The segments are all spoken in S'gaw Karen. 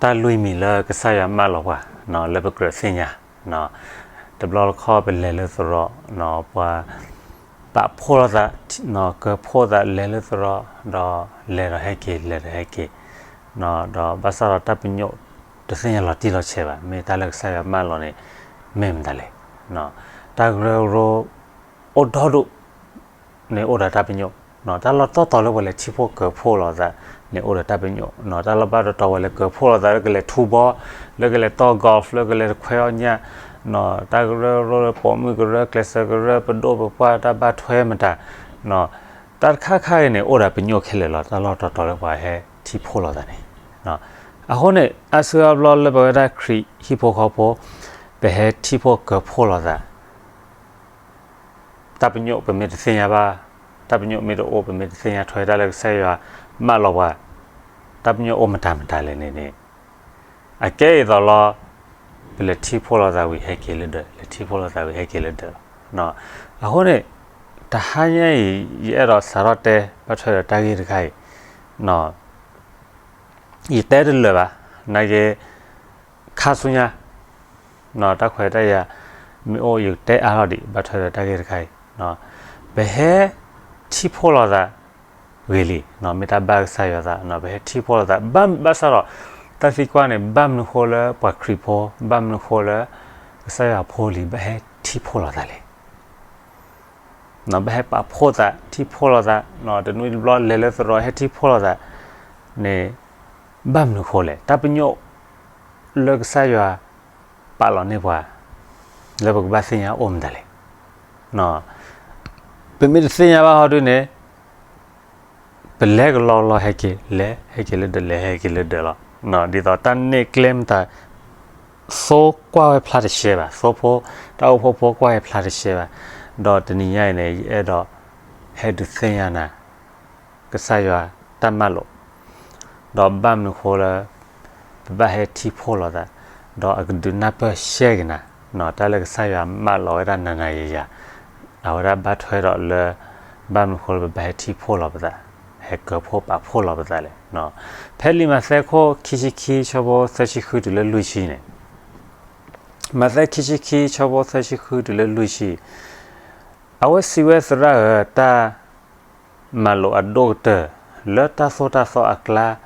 တၢ်လွံၢ်မံၤလၢကစၢ်ယွၤမၢလီၤပှၤ လၢပကြၢးသ့ၣ်ညါ, တဘျီတခီၣ်ပလဲၤလၢသရိာ် ပှၤ ပာ်ဖှိၣ်လိာ်သး, ကၢၤဖှိၣ်သးလဲၤလၢသရိာ် ဒီးလဲၤဒီးဟဲက့ၤ လဲၤဒီးဟဲက့ၤ, ဒီးဘၣ်ဆၣ်ဒီးတၢ်ပညိၣ်တသ့ၣ်ညါလီၤတံၢ်လီၤဆဲးဘၣ်, မ့ၢ်တၢ်လၢကစၢ်ယွၤမၢလီၤန့ၣ် မ့ၢ်မတၤလဲၣ်. တၢ်ကရၢကရိ အိၣ်ဒီဒူၣ် န့ၣ်အိၣ်ဒီးတၢ်ပညိၣ်, တၢ်လီၢ်တီတီၤလၢပှၤလဲၤထံၣ်ဖှိၣ်ကၢၤဖှိၣ်လိာ်သးန့ၣ်အိၣ်ဒီးတၢ်ပညိၣ်, တၢ်လီၢ်ဘၣ်တီတီၤပှၤလဲၤကၢၤဖှိၣ်လိာ်သး လၢကလဲၤထူဘီ, လၢကလဲၤတီၢ် golf, လၢကလဲၤတခွဲအီၣ်ညၣ်, တၢ်ကရၢကရိလၢပိာ်မုၣ်ကရၢ ကျဲးစၢးကရၢ ပဒိၣ်ပပှၢ်တၢ်ဘၣ်ထွဲမတၤ, တၢ်တခါခါအံၤန့ၣ် အိၣ်ဒီးပညိၣ်ခဲလၢာ်လီၤ. တၢ်လီၢ်တီတီၤလၢပှၤဟဲထံၣ်ဖှိၣ်လိာ်သးန့ၣ်, အဃိန့ၣ် အါစုအါဘျီလၢပဝဲဒၣ်ခရံာ်ဟံၣ်ဖိဃီဖိ ပဟဲထံၣ်ဖှိၣ်ကၢၤဖှိၣ်လိာ်သး တၢ်ပညိၣ်ပမ့ၢ်တသ့ၣ်ညါဘၣ်, တၢ်ပညိၣ်မ့ၢ်တအိၣ် ပမ့ၢ်တသ့ၣ်ညါထွဲတၢ်လၢကစၢ်ယွၤမၢလီၤပှၤ, တၢ်ပညိၣ်အိၣ်မတၤမတၤလဲၣ်န့ၣ်န့ၣ်, အကဲအံၤသိးလီၤ ပလဲၤထံၣ်ဖှိၣ်လိာ်သးဝံၤဟဲက့ၤလၢဒၢး, လဲၤထံၣ်ဖှိၣ်လိာ်သးဝံၤဟဲက့ၤလၢဒၢးလီၤ. အဃိန့ၣ် တဟါညါအံၤ ယအဲၣ်ဒိးစးထီၣ်တဲ ဘၣ်ထွဲဒီးတၢ်ဂ့ၢ်တခါအံၤ ယတဲတလၢာ်ဘၣ်, နာ်က့ ခါဆူညါ တၢ်ခွဲးတၢ်ယာ်မ့ၢ်အိၣ် ယကတဲအါထီၣ်ဒံး ဘၣ်ထွဲဒီးတၢ်ဂ့ၢ်တခါအံၤ, ပဟဲထံၣ်ဖှိၣ်လိာ်သးဂ့ၤလံ, မ့ၢ်တၢ်ဘၣ်ကစၢ်ယွၤသး ပဟဲထံၣ်ဖှိၣ်လိာ်သး ဘၣ်ဘၣ်ဆၣ်ဒီး တၢ်သံကွၢ်န့ၣ် ဘၣ်မနုၤဃိလၢပှၤခရံာ်ဖိ ဘၣ်မနုၤဃိလၢ ကစၢ်ယွၤဖိလံၤ ဘၣ်ဟဲထံၣ်ဖှိၣ်လိာ်သးလဲၣ် ဘၣ်ဟဲပာ်ဖှိၣ်သး ထံၣ်ဖှိၣ်လိာ်သး, တနွံတဘျီလဲၤလၢသရိာ်ဟဲထံၣ်ဖှိၣ်လိာ်သးန့ၣ် ဘၣ်မနုၤဃိလဲၣ်. တၢ်ပညိၣ်လၢကစၢ်ယွၤပာ်လီၤန့ၢ်ပှၤ လၢပကဘၣ်သ့ၣ်ညါအိၣ်မတၤလဲၣ်. ပမ့ၢ်တသ့ၣ်ညါဘၣ်ဟီဒုန့ၣ် ပလဲၤကလီကလီဟဲက့ၤ လဲၤဟဲက့ၤလၢဒၢး လဲၤဟဲက့ၤလၢဒၢးလီၤ. ဒ်သိးတၢ်န့ၢ်ကျဲမတၤ သိကွၢ်ဝဲဖျါတရှဲဘၣ်, သိဖိ တၢ်အိၣ်ဖှိၣ်ဖိကွၢ်ဝဲဖျါတရှဲဘၣ်. ဒီးတနံၤညါအံၤန့ၣ် ယအဲၣ်ဒိးဟဲဒုးသ့ၣ်ညါနၤ ကစၢ်ယွၤတၢ်မၤလိာ်, ဒီးဘၣ်မနုၤဃိလၢ ပဘၣ်ဟဲထံၣ်ဖှိၣ်လိာ်သး, ဒီးအကဒုးနၢ်ပၢၢ်ရှဲက့ၤနၤ တၢ်လၢကစၢ်ယွၤမၤလိာ်ဝဲဒၣ်နၤနၤယၤယၤ, အဝဲဒၣ်ဘၣ်ထွဲဒီးလၢ ဘၣ်မနုၤဃိလၢပဘၣ်ဟဲထံၣ်ဖှိၣ်လိာ်ပသး, ဟဲကၢၤဖှိၣ်ပာ်ဖှိၣ်လိာ်ပသးလဲၣ်. ဖဲလံာ်မးသဲခိၣ်ခံဆံခံဆၢဖိသၢဆံဃုတုၤလၢလွံၢ်ဆံန့ၣ်, မးသဲခံဆံခံဆၢဖိသၢဆံဃုတုၤလၢလွံၢ်ဆံ, အဝဲစံးဝဲ သရၣ်ဧၢ, တၢ်မၤလိာ်အဒိၣ်ကတၢၢ် လၢတၢ်သိၣ်တၢ်သီအကျါ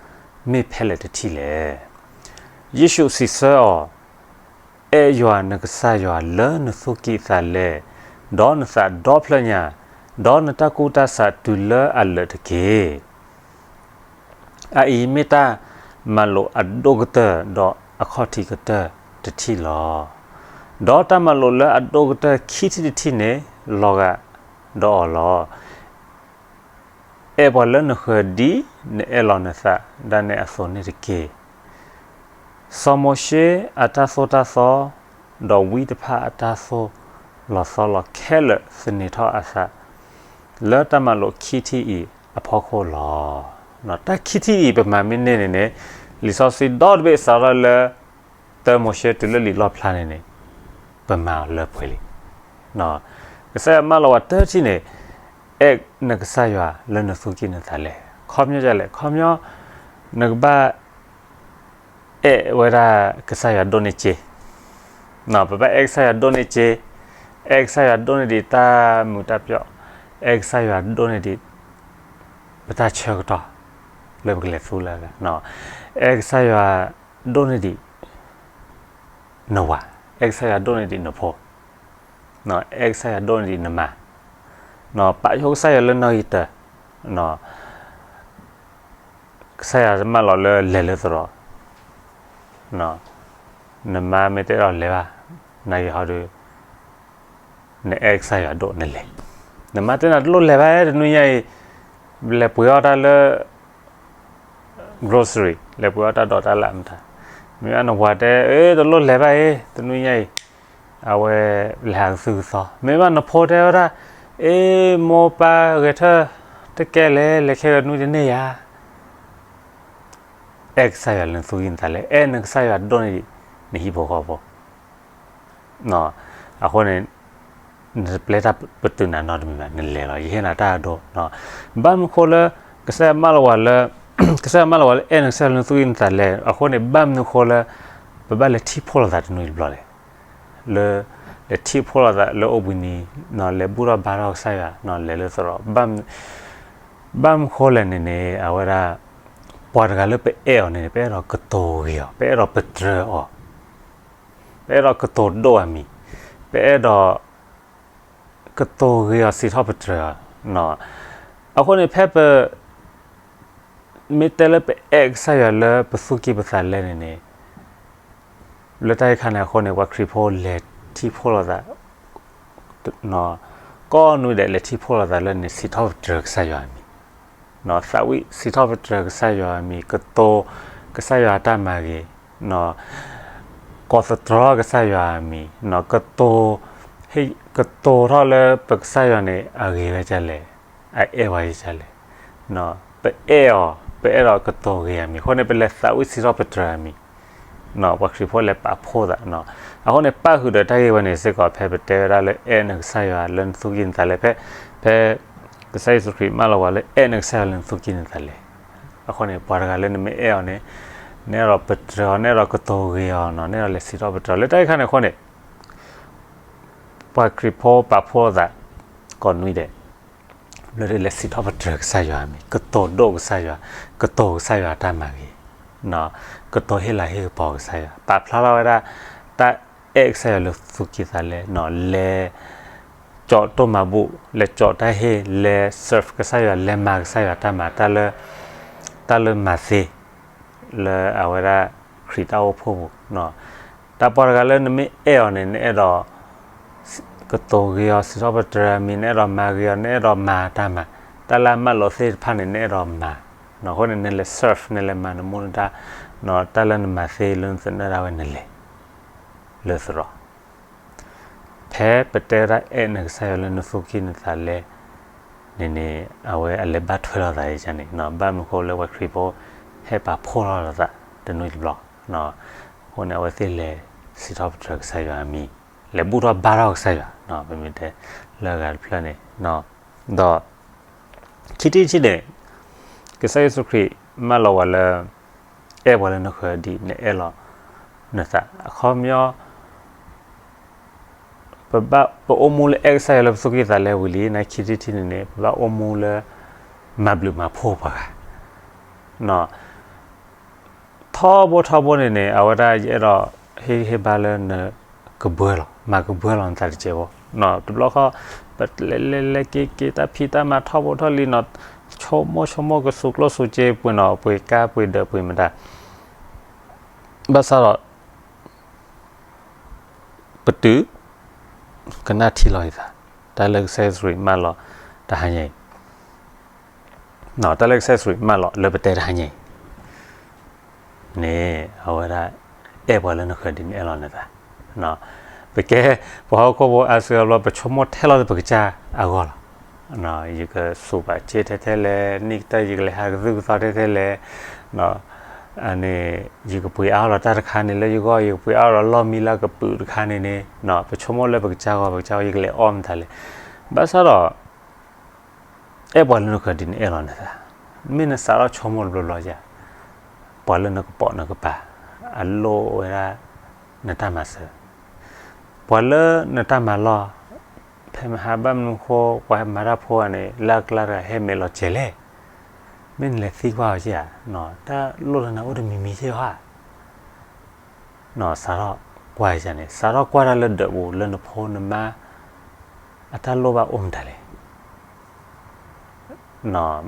မ့ၢ်ဖဲလဲၣ်တထံၣ်လဲၣ်. ယ့ၣ်ၡူးစံးဆၢအီၤ, အဲၣ်ယွၤနကစၢ်ယွၤလၢနသူၣ်ကံၢ်သးလဲ, ဒီးနသးဒီဖျၢၣ်ညါ, ဒီးနတၢ်ကူၣ်တၢ်ဆးတုၤလၢအလၢာ်တက့ၢ်. အအံၤမ့ၢ်တၢ်မၤလိာ်အဒိၣ်ကတၢၢ် ဒီးအခီၣ်ထံးကတၢၢ်တထံၣ်လီၤ. ဒီးတၢ်မၤလိာ်လၢအဒိၣ်ကတၢၢ်ခံထံၣ်တထံၣ်န့ၣ် လီၤဂာ်ဒီးအီၤလီၤ. အဲၣ်ပှၤလၢနဃၢၤဒ်နအဲၣ်လီၤနသးဒၣ်နဲအသိးန့ၣ်တက့ၢ်. စီၤမိၤၡ့အတၢ်သိၣ်တၢ်သီ ဒီးဝံတဖၣ်အတၢ်သိၣ်လီၤသီလီၤခဲလၢာ်သန့ၤထီၣ်အသး လၢတၢ်မၤလိာ်ခံထံၣ်အံၤအဖီခိၣ်လီၤ. တၢ်ခံထံၣ်အံၤပမၤမ့ၢ်န့ၢ်န့ၣ်န့ၣ် လံာ်စီဆှံဒီတဘ့ၣ်စးထီၣ်လၢ တၢမိၤၡ့တုၤလၢလံာ်လီၣ်ဖျါန့ၣ်န့ၣ် ပမၤအီၤလၢပှဲၤလံ. ကစၢ်ယွၤမၢလီၤဝဲတထံၣ်န့ၣ် အဲၣ်နကစၢ်ယွၤလၢနသူၣ်ကံၢ်နသးလဲၣ်. ခီပညီဒ်လဲၣ်, ခီပညီ နကဘၣ် အဲၣ်ဝဲဒၣ်ကစၢ်ယွၤဒိၣ်န့ၢ်စ့, ပဘၣ်အဲၣ်ကစၢ်ယွၤဒိၣ်န့ၢ်စ့, အဲၣ်ကစၢ်ယွၤဒိၣ်န့ၢ်ဒံးတၢ်မုာ်တၢ်ပျီၣ်, အဲၣ်ကစၢ်ယွၤဒိၣ်န့ၢ်ဒံး ပတၢ်ဆၢကတီၢ် လၢပကလဲၤသူလၢအဂၤ, အဲၣ်ကစၢ်ယွၤဒိၣ်န့ၢ်ဒံး နဝၤ, အဲၣ်ကစၢ်ယွၤဒိၣ်န့ၢ်ဒံးနဖိ, အဲၣ်ကစၢ်ယွၤဒိၣ်န့ၢ်ဒံးနမါ, ပာ်ယိၣ်ကစၢ်ယွၤလၢနီၣ်ဂံၢ်တၢၢ်, ကစၢ်ယွၤမၢလီၤလၢလဲၤလၢသရိာ်, နမါမ့ၢ်တအဲၣ်ဒိးလဲၤဘၣ် နာ်က့ဟီဒီး နအဲၣ်ကစၢ်ယွၤဒိၣ်နလဲၤ, နမါတဲနၤတလိၣ်လဲၤဘၣ် တနွံညါအံၤ လဲၤပှ့ၤအီၣ်တၢ်လၢ grocery လဲၤပှ့ၤအီၣ်တၢ်ဒိးတၢ်လၢအမတၤ, မ့ၢ်ဘၣ်နဝၤတဲ အ့ တလိၣ်လဲၤဘၣ်အံၤ တနွံညါအံၤ အဝဲလဲၤဟးကသုၣ်ကသီ, မ့ၢ်ဘၣ်နဖိတဲဝဲဒၣ် အ့ မိၢ်ပၢ်ဂဲၤထၢၣ်တကဲလဲၣ် လဲၤခဲကနွံတန့ၢ်ယၤ အဲၣ်ကစၢ်ယွၤလၢနသူၣ်ကံၢ်နသးလဲၣ်, အဲၣ်နကစၢ်ယွၤဒိၣ်န့ၢ်ဒံး နဟံၣ်ဖိဃီဖိ, အဃိန့ၣ် နတပျဲတၢ်ပတုာ်နၤနီတမံၤဘၣ် နလဲၤလီၤ ယဟ့ၣ်နၤတၢ်အဒိ, ဘၣ်မနုၤဃိလၢ ကစၢ်ယွၤမၢလီၤဝဲလၢ ကစၢ်ယွၤမၢလီၤဝဲလၢ အဲၣ်နကစၢ်ယွၤလၢနသူၣ်ကံၢ်နသးလဲၣ်. အဃိန့ၣ် ဘၣ်မနုၤဃိလၢ ပဘၣ်လဲၤထံၣ်ဖှိၣ်လိာ်သးတနွံတဘျီလဲၣ်. လၢ လဲၤထံၣ်ဖှိၣ်လိာ်သးလၢအိၣ်ဘှံးနံၤ, လဲၤဘူၣ်ထီၣ်ဘါထီၣ်ကစၢ်ယွၤ, လဲၤလၢသရိာ်, ဘၣ်မနုၤဃိလဲၣ်န့ၣ်န့ၣ် အဝဲဒၣ် ပှၤတဂၤလၢပအဲၣ်အီၤန့ၣ် ပအဲၣ်ဒိးကတိၤဂ့ၤအီၤ, ပအဲၣ်ဒိးပတြၢၤအီၤ, ပအဲၣ်ဒိးကတိၤဒိၣ်အမံၤ, ပအဲၣ်ဒိး ကတိၤဂ့ၤအီၤ စံးထီၣ်ပတြၢၤအီၤ. အဃိန့ၣ် ဖဲပ မ့ၢ်တဲလၢပအဲၣ်ကစၢ်ယွၤလၢပသူၣ်ကံၢ်ပသးလဲၣ်န့ၣ်န့ၣ်, လၢတၢ်အံၤခါန့ၣ်အဃိန့ၣ် ပှၤခရံာ်ဖိလဲၤထံၣ်ဖှိၣ်လိာ်သး ကိးနွံဒဲး လဲၤထံၣ်ဖှိၣ်လိာ်သးလၢန့ၣ် စံးထီၣ်ပတြၢၤကစၢ်ယွၤအမံၤ, သးဝံၣ်စံးထီၣ်ပတြၢၤကစၢ်ယွၤအမံၤ, ကတိၤကစၢ်ယွၤအတၢ်မၤဂ့ၤ, ကိးသတြီကစၢ်ယွၤအမံၤ, ကတိၤ ကတိၤထီၣ်လၢပကစၢ်ယွၤန့ၣ် အဂ့ၤဝဲဒ်လဲၣ်, အအဲၣ်ဝဲဒ်လဲၣ်. ပအဲၣ်အီၤ, ပအဲၣ်ဒိးကတိၤဂ့ၤအမံၤအဃိန့ၣ် ပလဲၤသးဝံၣ်စံးထီၣ်ပတြၢၤအမံၤ, ပှၤခရံာ်ဖိလဲၤပာ်ဖှိၣ်သး. အဃိန့ၣ် ပၣ်ဃုာ်ဒီးတၢ်ဂ့ၢ်ဝဲန့ၣ်စ့ၢ်ကီး ဖဲပတဲဝဲဒၣ်လၢအဲၣ်နကစၢ်ယွၤလၢနသူၣ်ကံၢ်နသးလဲၣ်, ဖဲ ဖဲ ကစၢ်ယ့ၣ်ၡူးခရံာ်မၢလီၤပှၤလၢအဲၣ်နကစၢ်ယွၤလၢနသူၣ်ကံၢ်နသးလဲၣ်. အဃိန့ၣ် ပှၤတဂၤလၢနမ့ၢ်အဲၣ်အီၤန့ၣ် နအဲၣ်ဒိးပတြၢၤအီၤ, နအဲၣ်ဒိးကတိၤဂ့ၤအီၤနီၤ, နအဲၣ်ဒိးလဲၤစံးထီၣ်ပတြၢၤလၢတၢ်အံၤခါန့ၣ်အဃိန့ၣ် ပှၤခရံာ်ဖိပာ်ဖှိၣ်သး ကိးနွံဒဲး လၢလဲၤစံးထီၣ်ပတြၢၤကစၢ်ယွၤအမံၤ, ကတိၤဒိၣ်ကစၢ်ယွၤ, ကတိၤကစၢ်ယွၤတၢ်မၤဂ့ၤ, ကတိၤဟ့ၣ်လၤဟ့ၣ်ကပီၤကစၢ်ယွၤ, ပာ်ဖျါထီၣ်ဝဲဒၣ် တၢ်အဲၣ်ကစၢ်ယွၤလၢသူၣ်ကံၢ်သးလဲၣ်, လဲၤ ကၠီးတိၢ်မၤဘူၣ်, လဲၤကၠီးတၢ်ဟ့ၣ်, လဲၤ serve ကစၢ်ယွၤ, လဲၤမၤကစၢ်ယွၤတၢ်မၤ, တၢ်လၢ တၢ်လၢမၤသ့ လၢအဝဲဒၣ်ခရံာ်တၢ်အိၣ်ဖှိၣ်ပူၤ, တၢ်ပှၤတဂၤလၢနမ့ၢ်အဲၣ်အီၤန့ၣ် နအဲၣ်ဒိး ကတိၤဂ့ၤအီၤ, စံးထီၣ်ပတြၢၤအမံၤ, နအဲၣ်ဒိးမၤဂ့ၤအီၤ, နအဲၣ်ဒိးမၤတၢ်မၤ, တၢ်လၢအမၢလီၤသ့ၣ်တဖၣ်န့ၣ် နအဲၣ်ဒိးမၤ, အဃိန့ၣ် နလဲၤ serve, နလဲၤမၤနမူနဒါ, တၢ်လၢနမၤသ့လၢနသနၢၣ်ဒၣ်ဝဲနလဲၤ လၢသရိာ် ဖဲပတဲဝဲဒၣ်အဲၣ်နကစၢ်ယွၤလၢနသူၣ်ကံၢ်နသးလဲၣ်န့ၣ်န့ၣ် အဝဲအလဲၤဘၣ်ထွဲလိာ်သးန့ၣ်, ဘၣ်မနုၤဃိလၢပှၤခရံာ်ဖိ ဟဲပာ်ဖှိၣ်ထီၣ်လိာ်သးတနွံတဘျီ, အဃိန့ၣ် အဝဲသ့ၣ်လဲၤစံးထီၣ်ပတြၢၤကစၢ်ယွၤအမံၤ, လဲၤဘူၣ်ထီၣ်ဘါထီၣ်ကစၢ်ယွၤ, ပမ့ၢ်တဲလၢအဂၤတဖျၢၣ်န့ၣ်, ဒီး ခံထံၣ်တထံၣ်န့ၣ် ကစၢ်ယ့ၣ်ၡူးခရံာ်မၢလီၤဝဲလၢ အဲၣ်ပှၤလၢနဃၢၤဒ်နအဲၣ်လီၤနသး, အခီပညီ ပဘၣ် ပအိၣ်မူလၢအဲၣ်ကစၢ်ယွၤလၢပသူၣ်ကံၢ်သးလဲၣ်ဝံၤလံ, နာ်ခံထံၣ်တထံၣ်န့ၣ်န့ၣ် ပဘၣ်အိၣ်မူလၢ မၤဘျုးမၤဖှိၣ်ပှၤဂၤ ထီဘိထီဘိန့ၣ်န့ၣ် အဝဲဒၣ်ယအဲၣ်ဒိးဟ့ၣ်ဂံၢ်ဟ့ၣ်ဘါလၢနကဘှၢလီၤ, မၤကဘှၢလီၤနသးတစဲးဖိ, တဘျီဃီ ပလဲၤလဲၤလဲၤက့ၤက့ၤ တၢ်ဖံးတၢ်မၤထီဘိထီလံနီၤ, ဆိကမိၣ်ဆိကမိၣ်ကစူးကျိၣ်စူးစ့ပှ့ၤနီၤ, ပှ့ၤကါပှ့ၤဒၢးပှ့ၤမတၤ ဘၣ်ဆၣ်ဒီး ပတုာ် ကနၣ်ထံလီၤယသး, တၢ်လၢကစၢ်ယ့ၣ်ၡူးခရံာ်မၢလီၤတဟါညါအံၤ, တၢ်လၢကစၢ်ယ့ၣ်ၡူးခရံာ်မၢလီၤလၢပတဲတဟါညါအံၤ န့ၣ် အဝဲဒၣ် အဲၣ်ပှၤလၢနဃၢၤဒ်နအဲၣ်လီၤနသး, ပကဲ ပှၤဟီၣ်ခိၣ်ဖိအါစုအါဘျီ ပဆိကမိၣ်ထဲလီၤပကစၢ်အဂီၢ်လီၤ. ယကစူးပာ်စ့ထဲထဲလဲၣ်, နံၣ်ကတၢၢ်ယကလဲၤဟးကသုၣ်ကသီထဲထဲလဲၣ်, န့ၣ် ယကပှ့ၤအါထီၣ်တၢ်တခါန့ၣ်လၢယဂီၢ်, ယကပှ့ၤအါထီၣ်လီၢ်မံလၢကပုာ်တခါန့ၣ်န့ၣ်, ပဆိကမိၣ်လၢပကစၢ်ဂီၢ်, ပကစၢ်ဂီၢ် ယကလဲၤအီၣ်မတၤလဲၣ်. ဘၣ်ဆၣ်ဒီး အဲၣ်ပှၤလၢနဃၢၤဒ်နအဲၣ်လီၤနသး, မ့ၢ်နစးထီၣ်ဆိကမိၣ်တဘျီဘျီဧါ, ပှၤလၢနကပိာ်နကပၤ အလိၣ်ဝဲဒၣ် နတၢ်မၤစၢၤ, ပှၤလၢနတၢ်မၤလီၢ်, ဖဲမဟါဘၣ်မနုၤဃိ ပှၤမၤတၢ်ဖိဂၤန့ၣ် လၢအကျါတဂၤဟဲမဲာ်လီၤစဲၤလဲၣ်, မ့ၢ်နလဲၤသံကွၢ်အီၤဧါ, တၢ်လိၣ်လၢနၤအိၣ်တမံၤမံၤစ့ၢ်ဧါ. စးထီၣ်ကွၢ်န့ၣ်, စးထီၣ်ကွၢ်တၢ်လၢဒၢးပူၤ လၢနဖိနမါ အတၢ်လိၣ်ဘၣ်အိၣ်မတၤလဲၣ်.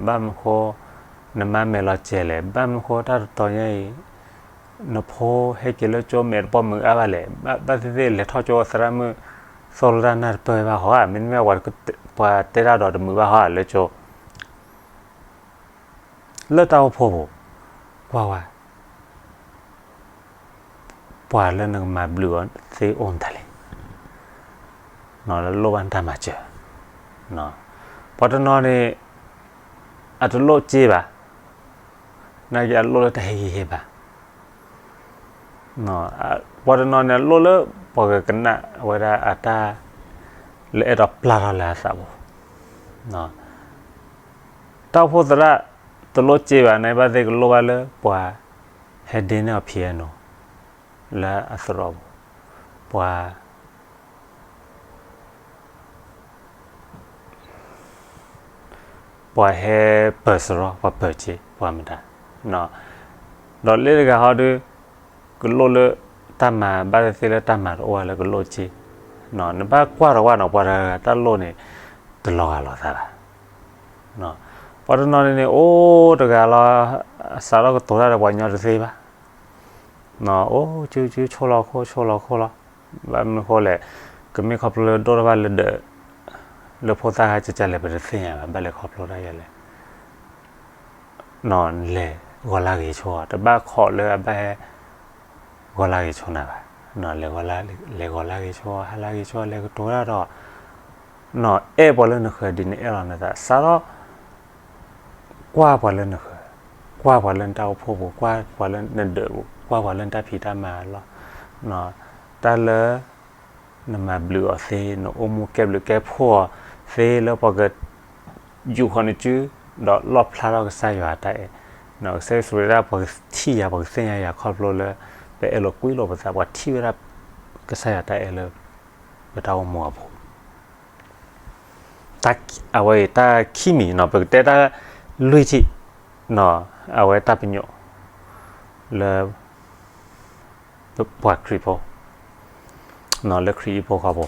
ဘၣ်မနုၤဃိ နမါမဲာ်လီၤစဲၤလဲၣ်, ဘၣ်မနုၤဃိတၢ်တတီၤညါအံၤ နဖိဟဲက့ၤလၢကၠိမဲာ်တပီၢ်မုာ်အါဘၣ်လဲၣ်, ဘၣ်သ့ၣ်သ့ၣ်လဲၤထီၣ်ကၠိသရၣ်မုၣ် သိၣ်လိတၢ်နၢ်တပၢၢ်ဘၣ်ဟီဧါ, မ့တမ့ၢ်ပှၤတဲတၢ်ဒီးတမုာ်ဘၣ်ဟီဧါ လၢကၠိ လၢတၢ်အိၣ်ဖှိၣ်ပူၤ ကွၢ်ဝဲ ပှၤလၢနကမၤဘျုးအီၤသ့အိၣ်မတၤလဲၣ်, လၢလိၣ်ဘၣ်နတၢ်မၤစၢၤ, ပှၤတနီၤန့ၣ် အတလိၣ်စ့ဘၣ်, နာ်က့အလိၣ်လၢတၢ်ဟ့ၣ်ဂံၢ်ဟ့ၣ်ဘါ ပှၤတနီၤန့ၣ် အလိၣ်လၢပှၤကကနၣ်ဝဲဒၣ်အတၢ် လၢအဲၣ်ဒိးပျၢ်ထီၣ်လၢအသးပူၤ, တၢ်အိၣ်ဖှိၣ်သရၣ် တလိၣ်စ့ဘၣ်န့ၣ် ဘၣ်သ့ၣ်ကလိၣ်ဘၣ်လၢပှၤဟဲဒ့န့ၢ်အီၤ piano လၢအသရိာ်ပူၤ, ပှၤ ပှၤဟဲပၢၤစရီ ပှၤပၢၤစ့ ပှၤမတၤ, ဒီးလၢတဂၤဟီဒီး ကလိၣ်လၢတၢ်မၤ ဘၣ်သ့ၣ်သ့ၣ်လၢတၢ်မၤတအိၣ်ဝဲလၢကလိၣ်စ့, နဘၣ်ကွၢ်ဒီးဝဲနီၤ ပှၤတဂၤတၢ်လိၣ်န့ၣ် တလီၤဂာ်လိာ်သးဘၣ်. ပှၤတနီၤန့ၣ်န့ၣ် အိၣ်တဂၤလီၤ, စးထီၣ်ကတိၤတၢ်ဒီးပှၤညီတသ့ဘၣ် အိၣ်စုစု ဆိၣ်လီၤခိၣ် ဆိၣ်လီၤခိၣ်လီၤ. ဘၣ်မနုၤဃိလဲၣ်, ကမ့ၢ်ခီဖျိလၢဒိၣ်ထီၣ်ဘၣ်လၢဒၢး လၢဖိသၣ်ခါ ကကလဲၣ် ပတသ့ၣ်ညါဘၣ်, ဘၣ်လဲၤခီဖျိတၢ်ယဲလဲၣ်, လဲၤဂီၤလၢဂ့ၤဆိ, တဘၣ်ခိးလၢအဘၣ်ဟဲ ဂီၤလၢဂ့ၤဆိနၤဘၣ်, လဲၤဂီၤလၢဂ့ၤဆိ ဟါလၢဂ့ၤဆိ လဲၤကတိၤတၢ်ဒီး အဲၣ်ပှၤလၢနဃၢၤဒ်နအဲၣ်လီၤနသး စးထီၣ် ကွၢ်ပှၤလၢနဃၢၤ, ကွၢ်ပှၤလၢနတၢ်အိၣ်ဖှိၣ်ပူၤ, ကွၢ်ပှၤလၢနဒၢးပူၤ, ကွၢ်ပှၤလၢနတၢ်ဖံးတၢ်မၤလီၤ. တၢ်လၢ နမၤဘျုးအီၤသ့, နအိၣ်မူကဲဘျုးကဲဖှိၣ်အီၤသ့ လၢပှၤကယူာ်ဃီၤနစု, ဒီးလီၣ်ဖျါထီၣ်ကစၢ်ယွၤတၢ်အဲၣ်, ကစၢ်ယ့ၣ်ၡူးခရံာ်ဒၣ် ပှၤကထံၣ်ယၤ ပှၤကသ့ၣ်ညါယၤခီဖျိလၢ ပအဲၣ်လိာ်ကွံလိာ်ပသး ပှၤထံၣ်ဝဲဒၣ် ကစၢ်ယွၤတၢ်အဲၣ်လၢ ပတၢ်အိၣ်မူအပူၤ အဝဲအံၤတၢ်ခံမံၤနီၤ ပကတဲတၢ်လွံၢ်ထံၣ်, အဝဲတၢ်ပညိၣ် လၢ ပှၤခရံာ်ဖိ လၢခရံာ်အံၤဖိဃီဖိ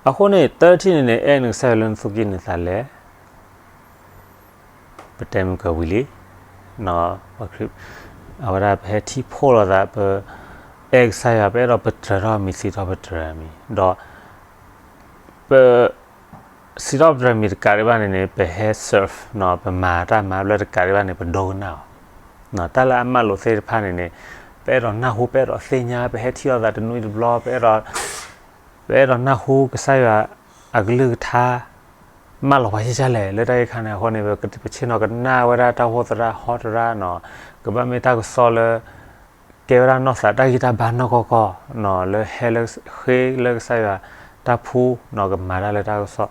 အဃိန့ၣ် တၢထံၣ်န့ၣ်န့ၣ် အဲၣ်နကစၢ်ယွၤလၢနသူၣ်ကံၢ်နသးလဲၣ်. ပတဲမုၢ်ကဝံၤလံ အဝဲဒၣ်ပဟဲထံၣ်ဖှိၣ်လိာ်သး ပအဲၣ်ကစၢ်ယွၤ ပအဲၣ်ဒိးပတြၢၤထီၣ်မံၤ စံးထီၣ်ပတြၢၤမံၤ ဒီး ပ စံးထီၣ်ပတြၢၤမံၤတကးဒံးဘၣ်န့ၣ်န့ၣ် ပဟဲ serve ပမၤတၢ်မၤဘျၢတကးဒံးဘၣ်န့ၣ် ပဒိကနၣ်အီၤ တၢ်လၢအမၢလိာ်သ့ၣ်တဖၣ်န့ၣ်န့ၣ် ပအဲၣ်ဒိးနၢ်ဟူ ပအဲၣ်ဒိးသ့ၣ်ညါ ပဟဲထံၣ်လိာ်သးတနွံတဘျီ ပအဲၣ်ဒိး ပအဲၣ်ဒိးနၢ်ဟူကစၢ်ယွၤအကလုၢ်ကထါ မၢလိာ်ပှၤယဲၢ်လဲၣ် လၢတၢ်အံၤခါန့ၣ်အဃိန့ၣ် ပဆ့ၣ်နီၤကနၣ်ဝဲဒၣ်တၢ်အိၣ်ဖှိၣ်သရၣ်ဟီတရၣ်နီၤ ကဘၣ်မ့ၢ်တၢ်ကစီၣ်လၢ ကဲဝဲဒၣ်နီၢ်သးတၢ်ဂံၢ်တၢ်ဘါနီၢ်ကီၢ်ကီၢ်နီၤ လၢဟဲလၢ ဃ့လၢကစၢ်ယွၤတၢ်ဖှူနီၤ ကမၤတၢ်လၢတၢ်ကစီၣ်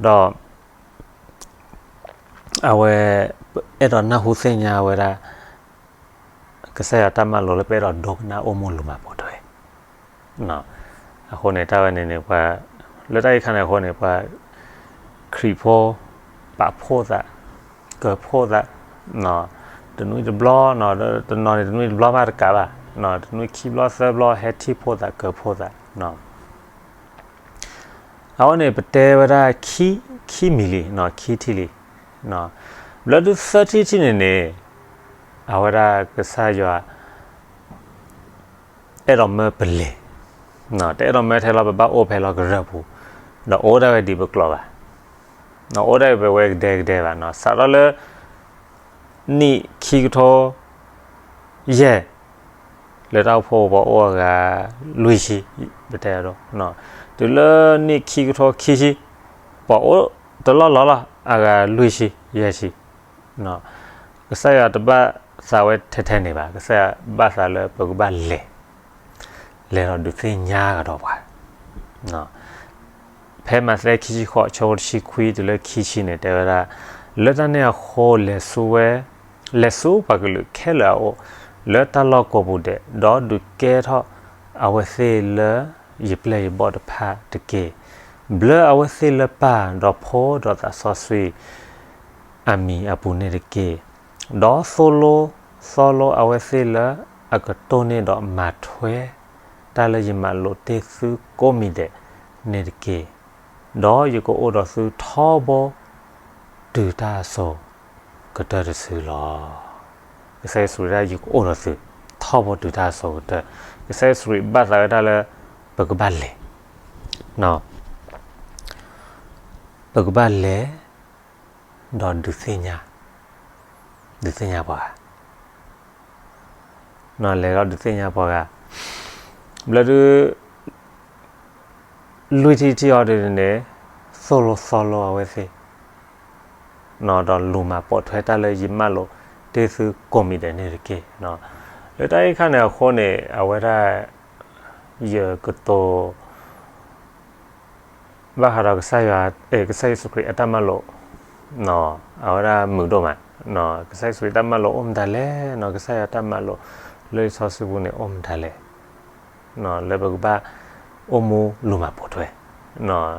ဒီး အဝဲ အဲၣ်ဒိးနၢ်ဟူသ့ၣ်ညါဝဲဒၣ် ကစၢ်ယွၤတၢ်မၢလိာ်လၢပအဲၣ်ဒိးဒိကနၣ်အိၣ်မူလူၤမၤပိာ်ထွဲ အဃိန့ၣ် တၢ်ဝဲန့ၣ်န့ၣ် ပှၤ လၢတၢ်အံၤခါန့ၣ်အဃိန့ၣ် ပှၤခရံာ်ဖိ ပာ်ဖှိၣ်သး ကၢၤဖှိၣ်သး တနွံတဘျီ တနီၤန့ၣ် တနွံတဘျီမးတကးဘၣ် တနွံခံဘျီသၢဘျီ ဟဲထံၣ်ဖှိၣ်သး ကၢၤဖှိၣ်သး အဃိန့ၣ် ပတဲဝဲဒၣ် ခံမံၤလံ ခံထံၣ်လံ ဘျၢဒုးသၢထံၣ်ထံၣ်န့ၣ်န့ၣ် အဝဲဒၣ်ကစၢ်ယွၤ အဲၣ်ဒိးမၢပလဲၤ တအဲၣ်ဒိးမၢထဲလီၤ ပဘၣ်အိၣ်ဖဲလီၤကရၢၢ်ပူၤ ဒီးအိၣ်ဒၣ်ဝဲဒံးပကျိာ်ဘၣ် အိၣ်ဒၣ်ဝဲပဝဲကဒဲကဒဲဘၣ် စးထီၣ်လၢ နံၣ်ခံကထိ ယဲၢ် လၢတၢ်အိၣ်ဖှိၣ်ပှၤအိၣ်အဂၤလွံၢ်ဆံ ပတဲအဒိ တုၤလၢနံၣ်ခံကထိခံဆံ ပှၤအိၣ်တလီၢ်လီၢ်လီၤ အဂၤလွံၢ်ဆံ ယဲၢ်ဆံ ကစၢ်ယွၤတဘၣ်သးဝဲထဲထဲန့ၣ်ဘၣ် ကစၢ်ယွၤဘၣ်သးလၢပကဘၣ်လဲၤ လဲၤဒီးဒုးသ့ၣ်ညါကဒီးပှၤ ဖဲမးသဲခံဆံဃိး ဆၢဖိတဆံခွံတုၤလၢခံဆံန့ၣ် တဲဝဲဒၣ် လၢတၢ်န့ၣ်အဃိ လဲၤဆူဝဲ လဲၤဆူပှၤကလုာ်ခဲလၢာ်အအိၣ် လၢတၢ်လီၢ်ကိးပူၤဒဲး ဒီးဒုးကဲထီၣ်အဝဲသ့ၣ်လၢယပျဲၢ်ယဘီၣ်တဖၣ်တက့ၢ်. ဘျၢအဝဲသ့ၣ်လၢပၢ် ဒီးဖိဒီးသးစီဆှံ အမံၤအပူၤန့ၣ်တက့ၢ်. ဒီးသိၣ်လိသီလိအဝဲသ့ၣ်လၢအကတိၢ်န့ၢ်ဒီးမၤထွဲ တၢ်လၢယမၤလိာ်တ့ၢ်သုကိးမံၤဒဲးန့ၣ်တက့ၢ်. ဒီးယကအိၣ်ဒီးသုထီဘိတုၤတၢ်အစိၤကတၢၢ်တစုလီၤ. ကစၢ်ယ့ၣ်ၡူးခရံာ်ဒၣ် ယကအိၣ်ဒီးသု ထီဘိတုၤတၢ်အစိၤကတၢၢ်. ကစၢ်ယ့ၣ်ၡူးခရံာ်ဘၣ်သးဝဲဒၣ်လၢ ပကဘၣ်လဲၤ ပကဘၣ်လဲၤ ဒီးဒုးသ့ၣ်ညါ ဒုးသ့ၣ်ညါပှၤဂၤ လဲၤဒီးဒုးသ့ၣ်ညါပှၤဂၤ ဘျၢဒုး လွံၢ်ထံၣ်တထံၣ်အံၤဒ်န့ၣ် သိၣ်လိသီလိအဝဲသ့ၣ် ဒီးလူၤမၤပိာ်ထွဲတၢ်လၢယမၢလိာ်တ့ၢ်သုကိးမံၤဒဲးန့ၣ်တက့ၢ်. လၢတၢ်အံၤခါန့ၣ်အဃိန့ၣ် အဝဲဒၣ် ယကတိၤ ဘၣ်ဃးဒီးကစၢ်ယွၤ, အဲ, ကစၢ်ယ့ၣ်ၡူးခရံာ်အတၢ်မၤလိာ်, အဝဲဒၣ်မုာ်ဒိၣ်မး, ကစၢ်ယ့ၣ်ၡူးခရံာ်တၢ်မၤလိာ်အိၣ်မတၤလဲၣ်, ကစၢ်ယွၤတၢ်မၤလိာ်လၢလံာ်စီဆှံပူၤန့ၣ်အိၣ်မတၤလဲၣ်, လၢပကဘၣ်အိၣ်မူလူၤမၤပိာ်ထွဲ,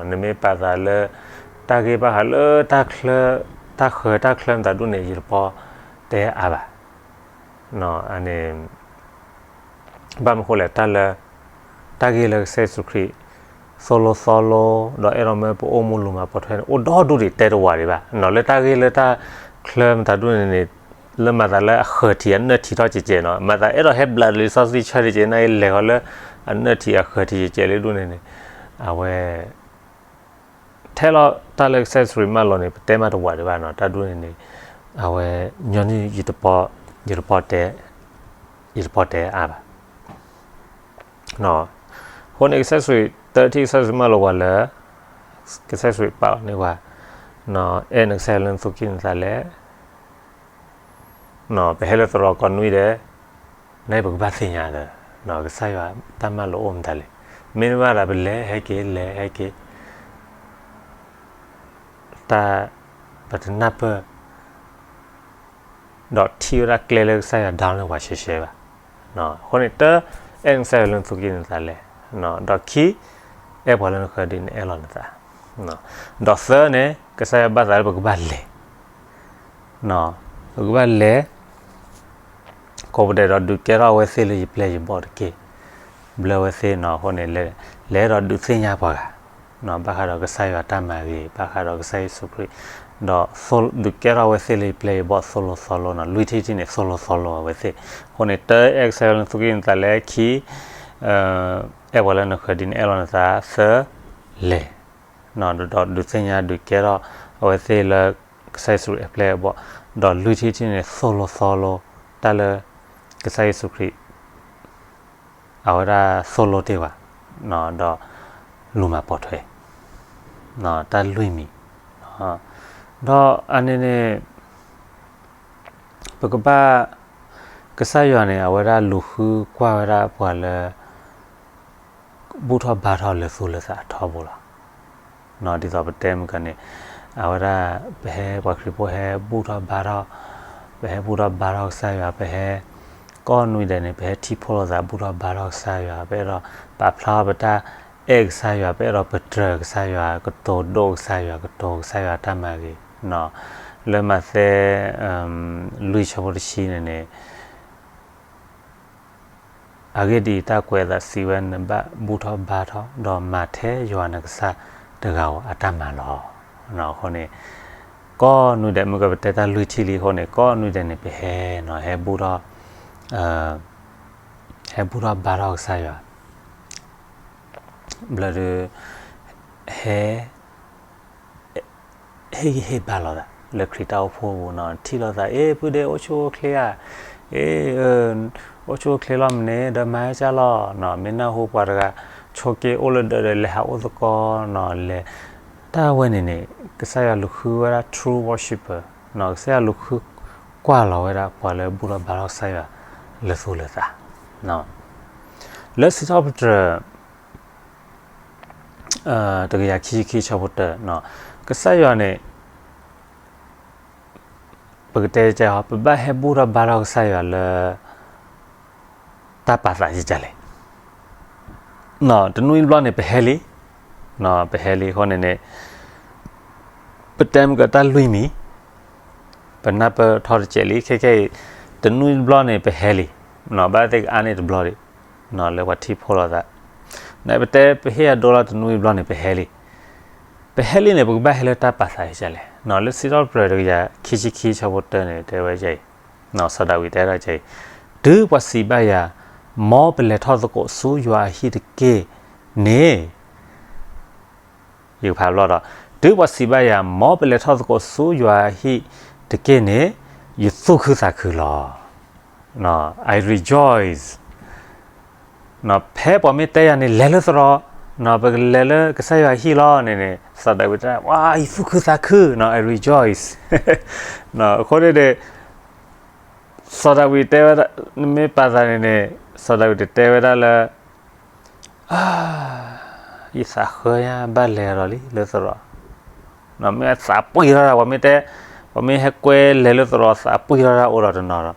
နမ့ၢ်ပာ်သးလၢ တၢ်ဂ့ၢ်ဘၣ်ဃးလၢ တၢ်ချၢတၢ်ချၢမတၤဒူၣ်န့ၣ် ယတပီတဲအါဘၣ်, န့ၣ် ဘၣ်မနုၤဃိလဲၣ်, တၢ်လၢ တၢ်ဂ့ၢ်လၢကစၢ်ယ့ၣ်ၡူးခရံာ် သိၣ်လိသီလိ ဒီးအဲၣ်ဒိးမၢပအိၣ်မူလူၤမၤပိာ်ထွဲန့ၣ် အိၣ်ဒီဒူၣ်ဒံး တဲတဝးဒံးဘၣ်, လၢတၢ်ဂ့ၢ်လၢတၢ်ချၢမတၤဒူၣ်န့ၣ်န့ၣ် လၢမၤသးလၢအဃၢၤထံးအနၢၣ်ထံးထီၣ်ကဲးကဲးနီၤ, မၤသးအဲၣ်ဒိးဟဲဘျးလံာ်စီဆှံဆၢထံးကဲး နာ်က့လဲၤဃီၤလၢ အနၢၣ်ထံးအဃၢၤထံးကဲးကဲးလၢဒူၣ်န့ၣ်န့ၣ်, အဝဲ ထဲလီၤတၢ်လၢကစၢ်ယ့ၣ်ၡူးခရံာ်မၢလီၤန့ၣ် ပတဲမးတဝးဒံးဘၣ်နီၤ, တၢ်ဒူၣ်န့ၣ်န့ၣ် အဝဲ ညီနုၢ် ယတပီ, ယတပီတဲ, ယတပီတဲအါဘၣ်. အဃိန့ၣ် ကစၢ်ယ့ၣ်ၡူးခရံာ် တၢ်ထံၣ်ကစၢ်ယ့ၣ်ၡူးမၢလီၤပှၤလၢ ကစၢ်ယ့ၣ်ၡူးခရံာ်ပာ်လီၤန့ၢ်ပှၤ, အဲၣ်နကစၢ်ယွၤလၢနသူၣ်ကံၢ်နသးလဲၣ် ပဟဲလၢသရိာ်ကိးနွံဒဲး, နပကဘၣ်သ့ၣ်ညါဒီး ကစၢ်ယွၤတၢ်မၢလီၤအိၣ်မတၤလဲၣ်, မ့ၢ်နဘၣ်ဒီးပလဲၤဟဲက့ၤ လဲၤဟဲက့ၤ, တၢ် ပတနၢ်ပၢၢ် ဒီးထံၣ်ဝဲဒၣ်ကျဲလၢကစၢ်ယွၤဒၣ်န့ၢ်ပှၤရှဲရှဲဘၣ်. အဃိန့ၣ် တၢ အဲၣ်နကစၢ်ယွၤလၢနသူၣ်ကံၢ်နသးလဲၣ်, ဒီးခံ အဲၣ်ပှၤလၢနဃၢၤဒ်နအဲၣ်လီၤနသး, ဒီးသၢန့ၣ် ကစၢ်ယွၤဘၣ်သးလၢပကဘၣ်လဲၤ ပကဘၣ်လဲၤ ကိးပဒဲးဒီးဒုးကဲထီၣ်အဝဲသ့ၣ်လၢယပျဲၢ်ယဘီၣ်တက့ၢ်. ဘျၢဝဲသ့ၣ်နီၤ, အဃိန့ၣ် လဲၤဒီးဒုးသ့ၣ်ညါပှၤဂၤ ဘၣ်ဃးဒီးကစၢ်ယွၤတၢ်မၤဂ့ၤ, ဘၣ်ဃးဒီးကစၢ်ယ့ၣ်ၡူးခရံာ်, ဒီးဒုးကဲထီၣ်အဝဲသ့ၣ်လၢယပျဲၢ်ယဘီၣ်သိၣ်လိသီလိနီၤ, လွံၢ်ထံၣ်တထံၣ်န့ၣ် သိၣ်လိသီလိအဝဲသ့ၣ်. အဃိန့ၣ် တၢ အဲၣ်ကစၢ်ယွၤလၢနသူၣ်ကံၢ်နသးလဲၣ်, ခံ အဲၣ်ပှၤလၢနဃၢၤဒ်နအဲၣ်လီၤနသး, သၢ လဲၤ ဒီးဒုးသ့ၣ်ညါဒုးကဲထီၣ်အဝဲသ့ၣ်လၢကစၢ်ယ့ၣ်ၡူးခရံာ်အပျဲၢ်အဘီၣ်, ဒီးလွံၢ်ထံၣ်တထံၣ်န့ၣ် သိၣ်လိသီလိ တၢ်လၢကစၢ်ယ့ၣ်ၡူးခရံာ် အဝဲဒၣ်သိၣ်လိတ့ၢ်ဘၣ်, ဒီးလူၤမၤပိာ်ထွဲ တၢ်လွံၢ်မံၤ, ဒီးအန့ၣ်န့ၣ် ပကဘၣ် ကစၢ်ယွၤန့ၣ် အဝဲဒၣ်လူၤဃုကွၢ်ဝဲဒၣ်ပှၤလၢ ဘူၣ်ထီၣ်ဘါထီၣ်လၢသူၣ်လၢသးအထီဘိလီၤ. ဒ်သိးပတဲမုၢ်ကန့ၣ် အဝဲဒၣ် ပဟဲပှၤခရံာ်ဖိဟဲဘူၣ်ထီၣ်ဘါထီၣ်, ပဟဲဘူၣ်ထီၣ်ဘါထီၣ်ကစၢ်ယွၤ, ပဟဲ ကိးနွံဒဲးန့ၣ် ပဟဲထံၣ်ဖှိၣ်လိာ်သးဘူၣ်ထီၣ်ဘါထီၣ်ကစၢ်ယွၤ, ပအဲၣ်ဒိးပာ်ဖျါထီၣ်ပတၢ်အဲၣ်ကစၢ်ယွၤ, ပအဲၣ်ဒိးပတြၢၤကစၢ်ယွၤ, ကတိၤဒိကစၢ်ယွၤ, ကတိၤကစၢ်ယွၤတၢ်မၤဂ့ၤ, လၢမးသဲ လွံၢ်ဆၢဖိတဆံန့ၣ်န့ၣ် အဂ့ၢ်ဒ်အံၤ, တၢ်ကွဲးအသးစံးဝဲ, နဘၣ်ဘူၣ်ထီၣ်ဘါထီၣ်, ဒီးမၤထဲယွၤနကစၢ်တဂၤဧိၤအတၢ်မၤလီၤ. အဃိန့ၣ် ကိးနွံဒဲး မုၢ်ကပတဲတၢ်လွံၢ်ထံၣ်လံအဃိန့ၣ် ကိးနွံဒဲးန့ၣ် ပဟဲနီၤ, ဟဲဘူၣ်ထီၣ်, ဟဲဘူၣ်ထီၣ်ဘါထီၣ်ကစၢ်ယွၤ, ဘျီဒီး ဟဲ ဟ့ၣ်ဂံၢ်ဟ့ၣ်ဘါလိာ်သး လၢခရံာ်တၢ်အိၣ်ဖှိၣ်ပူၤနီၤ, ထံၣ်လိာ်သး, အ့ ပုၢ်ဒ့ အိၣ်ဆူၣ်အိၣ်ချ့ဧါ, အ့ အိၣ်ဆူၣ်အိၣ်ချ့လီၤမ့ၢ်န့ၣ် ဒီးမၤဟဲကၢ်လီၤနီၤ, မ့ၢ်နၢ်ဟူပှၤတဂၤ ဆိးက့အိၣ်လၢဒၢးဒီး လဲၤဟးအိၣ်သကိးနီၤ, လဲၤ, တၢ်ဝဲန့ၣ်န့ၣ် ကစၢ်ယွၤလူၤဃုဝဲဒၣ် true worshipper နီၤ, ကစၢ်ယွၤလူၤဃုကွၢ်လီၤဝဲဒၣ်ပှၤလၢဘူၣ်ထီၣ်ဘါထီၣ်ကစၢ်ယွၤလၢသူၣ်လၢသး လၢစံးထီၣ်ပတြၢၤ တကယၤခံဆံခံဆၢဖိတၢ, ကစၢ်ယွၤန့ၣ် ပကတဲကဲ ပဘၣ်ဟဲဘူၣ်ထီၣ်ဘါထီၣ်ကစၢ်ယွၤလၢ တၢ်ပာ်သးယကလဲၣ်. တနွံတဘျီန့ၣ် ပဟဲလံ, ပဟဲလံအဃိန့ၣ်န့ၣ် ပတဲမုၢ်ကတၢ်လွံၢ်မံၤ ပနၢ်ပၢၢ်ထီၣ်တစဲးလံ, ခဲခဲအံၤ တနွံတဘျီန့ၣ် ပဟဲလံ, ဘၣ်သ့ၣ်ကအါန့ၢ်တဘျီဒံး လၢပှၤထံၣ်ဖှိၣ်လိာ်သး, နပတဲပဟ့ၣ်အဒိလီၤ တနွံတဘျီန့ၣ် ပဟဲလံ, ပဟဲလံန့ၣ် ပကဘၣ်ဟဲလၢတၢ်ပာ်သးယကလဲၣ်. လၢစံးထီၣ်ပတြၢၤတကယၤခံဆံခံဆၢဖိတၢန့ၣ် တဲဝဲဒ်အံၤ, စီၤဒၤဝံးတဲဒ်အံၤ, တုၤပှၤစံးဘၣ်ယၤ, မ်ပလဲၤထီၣ်သကိးဆူယွၤအဟံၣ်တက့ၢ်န့ၣ် ယကဖးဘျီဒီး, တုၤပှၤစံးဘၣ်ယၤ, မ်ပလဲၤထီၣ်သကိးဆူယွၤအဟံၣ်တက့ၢ်န့ၣ်, ယသူၣ်ခုသးခုလီၤ. I rejoice. ဖဲပှၤမ့ၢ်တဲယၤန့ၣ် လဲၤလၢသရိာ်, ပကလဲၤလၢကစၢ်ယွၤအဟံၣ်လီၤန့ၣ်န့ၣ်, စီၤဒၤဝံးတဲ, ဝါ, ယသူၣ်ခုသးခုနီၤ, I rejoice. အဃိန့ၣ်ဒီး စီၤဒၤဝံးတဲဝဲဒၣ်, နမ့ၢ်ပာ်သးန့ၣ်န့ၣ်, စီၤဒၤဝံးတတဲဝဲဒၣ်လၢ အ ယသးဃၢညါဘၣ်လဲၤဒီးလံလၢသရိာ်, မ့ၢ်သးပှံၢ်ထီၣ်တၢ် ပှၤမ့ၢ်တဲ, ပှၤမ့ၢ်ဟဲကွဲလဲၤလၢသရိာ် သးပှံၢ်ထီၣ်တၢ်အိၣ်ဒီးတနီၤဒီး,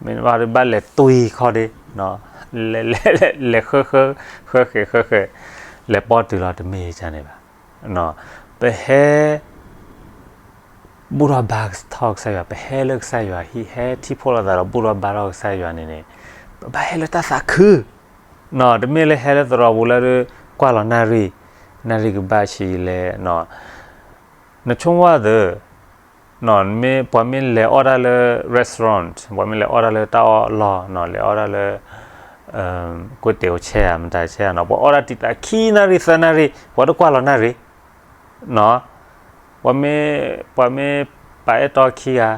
မ့ၢ်ဘၣ်ဒုးဘၣ်လဲၤတွံၢ်ခီၣ်ဒ့, လဲၤ, လဲၤဃၢ, ဃၢဃဲၤဃၢဃဲၤ, လဲၤပီၢ်တုၤလီၤတမ့ၢ်ယကန့ၣ်ဘၣ်. ပဟဲ ဘူၣ်ထီၣ်ဘါထီၣ်ကစၢ်ယွၤ, ပဟဲလၢကစၢ်ယွၤဟံၣ် ဟဲထံၣ်ဖှိၣ်လိာ်သးဒီးဘူၣ်ထီၣ်ဘါထီၣ်ကစၢ်ယွၤန့ၣ်န့ၣ်, ပဘၣ်ဟဲလၢတၢ်သးခု, တမ့ၢ်လၢဟဲလၢသရိာ်ပူၤလၢဒုး ကွၢ်လီၤနၣ်ရံၣ်, နၣ်ရံၣ်ကဘၣ်ဆံးလဲၣ်, နဆိကမိၣ်သ့, ပှၤမ့ၢ်လဲၤအီၣ်တၢ်လၢ restaurant, ပှၤမ့ၢ်လဲၤအီၣ်တၢ်လၢတၢ်အီၣ်လီၢ်, လဲၤအီၣ်တၢ်လၢ ကွ့တ့ၤအိၣ်ဆဲးဧါ မတၤဆဲးဧါနီၤ, ပှၤအီၣ်တၢ်တံာ်တာ်ခံနၣ်ရံၣ်သၢနၣ်ရံၣ် ပှၤတကွၢ်လီၤနၣ်ရံၣ်, ပှၤမ့ၢ်, ပှၤမ့ၢ်ပာ်အဲၣ်တီခံ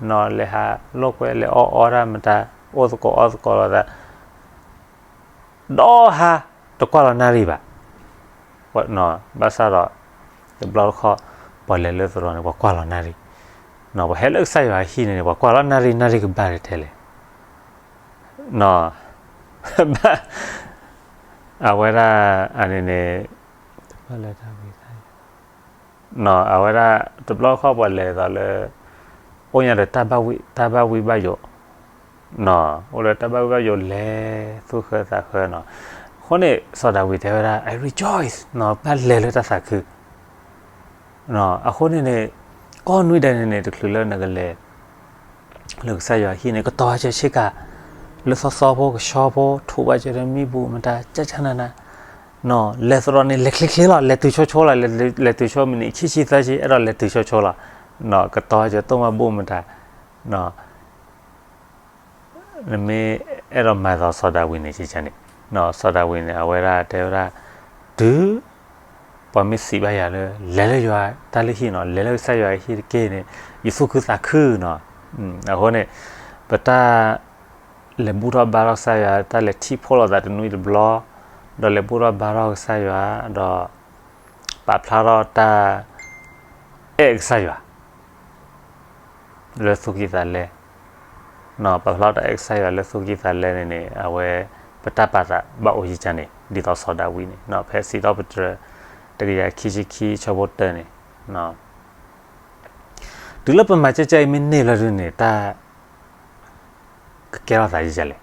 ဂၤ, လဲၤဟးလိာ်ကွဲ လဲၤအီၣ်အီတၢ်မတၤ, အိၣ်သကိးအီၣ်သကိးလိာ်သး ဒီဟါ တကွၢ်လီၤနၣ်ရံၣ်ဘၣ်. ဘၣ်ဆၣ်ဒီး တဘျီတခီၣ် ပှၤလဲၤလၢသရိာ်န့ၣ် ပှၤကွၢ်လီၤနၣ်ရံၣ်, ပှၤဟဲလၢကစၢ်ယွၤဟံၣ်န့ၣ်န့ၣ် ပှၤကွၢ်လီၤနၣ်ရံၣ် နၣ်ရံၣ်ကဘၣ်ထဲလဲၣ်. အဝဲဒၣ်အန့ၣ်န့ၣ် အဝဲဒၣ် တဘျီတခီၣ်ပှၤလဲၤသိးလၢ အိၣ်ညါဒီး တၢ်ဘၣ်ဝံၣ်ဘၣ်ယိး, အိၣ်လၢတၢ်ဘၣ်ဝံၣ်ဘၣ်ယိး လဲၤသူၣ်ဃၢသးဃၢနီၤ. အဃိန့ၣ် စီၤဒၤဝံးတဲဝဲဒၣ် I rejoice နီၤ, ဘၣ်လဲၤလၢတၢ်သးခု အဃိန့ၣ်န့ၣ် ကိးနွံဒဲးန့ၣ်န့ၣ် တချုးလၢနကလဲၤ လၢကစၢ်ယွၤဟံၣ်န့ၣ် ကတီၤစၢၤဆ့ကၤ လၢသီသီဖိ ကဆှီဖိ ထိးဘၣ်စၢၤဒီးမံဘူၣ်မတၤ ကၢ်ကၢ်နးနး, လဲၤသရိာ်န့ၣ် လဲၤချ့ချ့လီၤ, လဲၤတုၤဆိဆိလီၤ, လဲၤတုၤဆိမုၢ်နံၤ ခံဆံသၢဆံ အဲၣ်ဒိးလဲၤတုၤဆိဆိလီၤ, ကတီၤစၢၤတိၢ်မၤဘူၣ်မတၤ နမ့ၢ်အဲၣ်ဒိးမၤသိးစီၤဒၤဝံးန့ၣ် ကန့ၣ်, စီၤဒၤဝံးန့ၣ် အဝဲဒၣ်တဲဝဲဒၣ် တုၤ ပှၤမ့ၢ်စံးဘၣ်ယၤလၢ လဲၤလၢယွၤတၢ်လုၢ်ဟံၣ်နီၤ, လဲၤလၢကစၢ်ယွၤဟံၣ်တက့ၢ်န့ၣ် ယသူၣ်ခုသးခုနီၤ. အဃိန့ၣ် ပတၢ်လဲၤဘူၣ်ထီၣ်ဘါထီၣ်ကစၢ်ယွၤ, တၢ်လဲၤထံၣ်ဖှိၣ်လိာ်သးတနွံတဘျီ, ဒီးလဲၤဘူၣ်ထီၣ်ဘါထီၣ်ကစၢ်ယွၤ, ဒီး ပာ်ဖျါထီၣ်တၢ် အဲၣ်ကစၢ်ယွၤ လၢသူၣ်ကံၢ်သးလဲ, ပာ်ဖျါထီၣ်တၢ်အဲၣ်ကစၢ်ယွၤလၢသူၣ်ကံၢ်သးလဲန့ၣ်န့ၣ် အဝဲ ပတၢ်ပာ်သးဘၣ်အိၣ်ယကန့ၣ် ဒ်သိးစီၤဒၤဝံးန့ၣ် ဖဲစံးထီၣ်ပတြၢၤ တကယၤခံဆံခံ ဆၢဖိတၢန့ၣ် တုၤလၢပမၤကဲကဲအံၤမ့ၢ်န့ၢ်လၢဒုန့ၣ် တၢ် ကကဲထီၣ်သးယကလဲၣ်.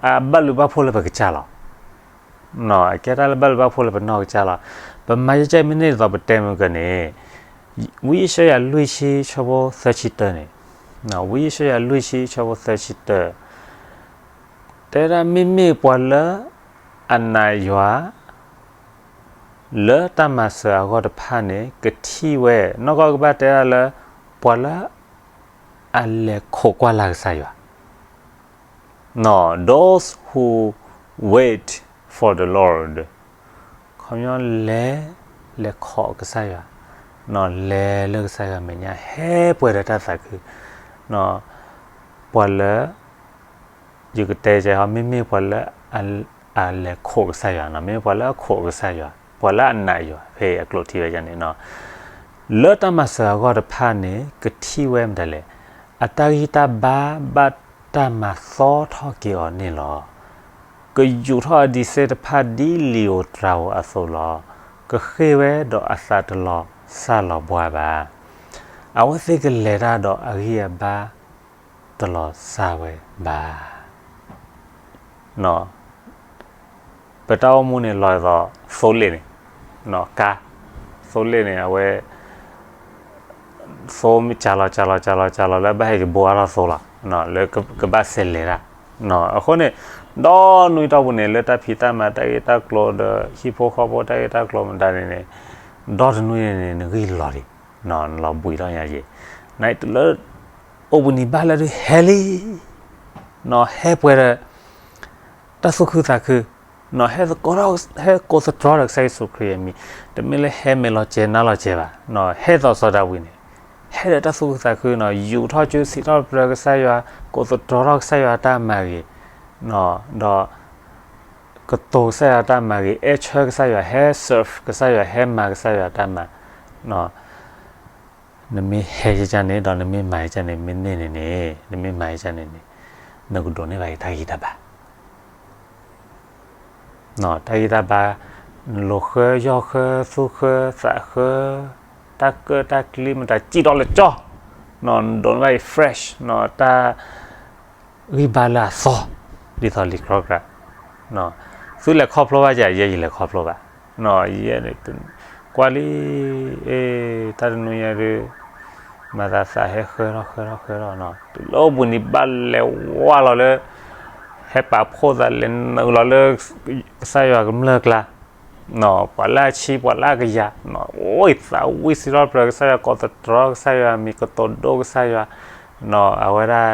အဘၣ်လူၤဘၣ်ဖှိၣ်လၢပကစၢ်လီၤ. အကဲတၢ်လၢဘၣ်လူၤဘၣ်ဖှိၣ်လၢပနီၢ်ကစၢ်လီၤ. ပမၤကဲကဲအံၤမ့ၢ်န့ၢ်ဒ်သိးပတဲမုၢ်ကန့ၣ် ဝံယၡါယၤလွံၢ်ဆံ ဆၢဖိသၢဆံတၢန့ၣ်, ဝံယၡါယၤလွံၢ်ဆံ ဆၢဖိသၢဆံတၢ တဲဒၣ် မ့မ့ၢ်ပှၤလၢအနာ်ယွၤ လၢတၢ်မၤစၢၤအဂီၢ်တဖၣ်န့ၣ် ကထံၣ်ဝဲ, နီၢ်ကီၢ်ကဘၣ်တဲဒၣ်လၢ ပှၤလၢ အလဲၤခိးကွၢ်လၢ်ကစၢ်ယွၤ, those who wait for the Lord, ခီပညီလဲၤ, လဲၤခိးကစၢ်ယွၤ, လဲၤလၢကစၢ်ယွၤမဲာ်ညါ ဟဲပှဲၤဒီးတၢ်သးခု, ပှၤလၢ ယကတဲကဲဟီ မ့မ့ၢ်ပှၤလၢ အလဲၤခိးကစၢ်ယွၤနီၤ, မ့မ့ၢ်ပှၤလၢအခိးကစၢ်ယွၤ, ပှၤလၢအနာ်ယွၤ ဖဲအကျိာ်ထံဝဲန့ၣ်နီၤ, လၢတၢ်မၤစၢၤအဂီၢ်တဖၣ်န့ၣ် ကထံၣ်ဝဲမတၤလဲၣ်, အတၢ်ဂံၢ်တၢ်ဘါဘၣ်တၢ်မၤသီထီၣ်က့ၤအီၤန့ၣ်လီၤ. ကယူာ်ထီၣ်အဒံးစ့တဖၣ်ဒ်လံာ်ဧိၤတြၤဧိၤအသိးလီၤ. ကဃ့ၢ်ဝဲဒီးအသးတလီၤစၢ်လီၤဘှါဘၣ်. အဝဲသ့ၣ်ကလဲၤတၢ်ဒီးအဂံၢ်အဘါ တလီၤစၢ်ဝဲဘၣ်. ပတၢ်အိၣ်မူန့ၣ်လီၤဒ်သိး သိလ့ၣ်န့ၣ်, ကါ, သိလ့ၣ်န့ၣ် အဝဲ သိမ့ၢ်ကၢ်လီၤ ကၢ်လီၤ ကၢ်လီၤ ကၢ်လီၤ လၢဘၣ်ဟဲက့ၤဘိအါထီၣ်သိလီၤ, လၢကဘၣ်ဆဲးလဲၤတၢ်, အဃိန့ၣ် ဒီနွံတီၢ်ပူၤန့ၣ် လၢတၢ်ဖံးတၢ်မၤ တၢ်ဂ့ၢ်တၢ်ကျိၤဒီး ဟံၣ်ဖိဃီဖိ တၢ်ဂ့ၢ်တၢ်ကျိၤမတၤန့ၣ်န့ၣ် ဒီတနွံန့ၣ်န့ၣ် နဂံၢ်လီၤဒံး, နလီၤဘှံးထီၣ်ညါယ့ၤ, နတုၤလၢ အိၣ်ဘှံးနံၤဘၣ်လၢဒုးဟဲလံ နီၤ ဟဲပှဲၤဒီး တၢ်သူၣ်ခုသးခု, နီၤ ဟဲကိးသတြီဒီးကစၢ်ယ့ၣ်ၡူးခရံာ်အမံၤ, တမ့ၢ်လၢဟဲမဲာ်လီၤကဲၤနါလီၤကဲၤဘၣ်, နီၤ ဟဲသိးစီၤဒၤဝံးန့ၣ်, ဟဲဒီးတၢ်သူၣ်ခုသးခု နီၤ ယူာ်ထီၣ်ကၠိ စံးထီၣ်ပတြၢၤကစၢ်ယွၤ, ကိးသတြီထီၣ်ကစၢ်ယွၤအတၢ်မၤဂ့ၤ, နီၤ ဒီး ကတိၤကစၢ်ယွၤအတၢ်မၤဂ့ၤ, အဲၣ်ဆၢကစၢ်ယွၤ, ဟဲ serve ကစၢ်ယွၤ, ဟဲမၤကစၢ်ယွၤအတၢ်မၤ, နီၤ နမ့ၢ်ဟဲယကန့ၣ် ဒီးနမ့ၢ်မၤယကန့ၣ် မ့ၢ်န့ၢ်န့ၣ်န့ၣ်, နမ့ၢ်မၤယကန့ၣ်န့ၣ်, နကဒိးန့ၢ်ဘၣ်ယတၢ်ဂံၢ်တၢ်ဘါ. တၢ်ဂံၢ်တၢ်ဘါ, နလိာ်ဃၢယီၢ်ဃၢသူဃၢသးဃၢ, တၢ်ကၢၣ်တၢ်ကျံမတၤစံၣ်ထီၣ်လၢကၠီ, နဒိးန့ၢ်ဘၣ်အံၤ fresh, တၢ်ဂံၢ်ဘါလၢအသီ, ဒ်သိးလံာ်ကြီကြၢ်, သုလဲၤခီဖျိဘၣ်ယၤ, ယဲယလဲၤခီဖျိဘၣ်, ယဲ ကွၢ်လံ, အ့, တၢ်တနွံညါဒုး မၤသးသးဟဲဃၢထီၣ်ဃၢထီၣ်ဃၢထီၣ်, တုၤလၢပှဲၤနံၤဘၣ်လဲၤဝါလီၤလၢ ဟဲပာ်ဖှိၣ်သးလဲၤနုာ်လီၤလၢ ကစၢ်ယွၤကမျၢၢ်ကျါ, ပှၤလၢအဆံ ပှၤလၢအကယၤ, အိၣ်သးဝံၣ်စံးထီၣ်ပတြၢၤကစၢ်ယွၤ, ကိးသတြီကစၢ်ယွၤ, မံၤကတိၤဒိၣ်ကစၢ်ယွၤ, အဝဲဒၣ်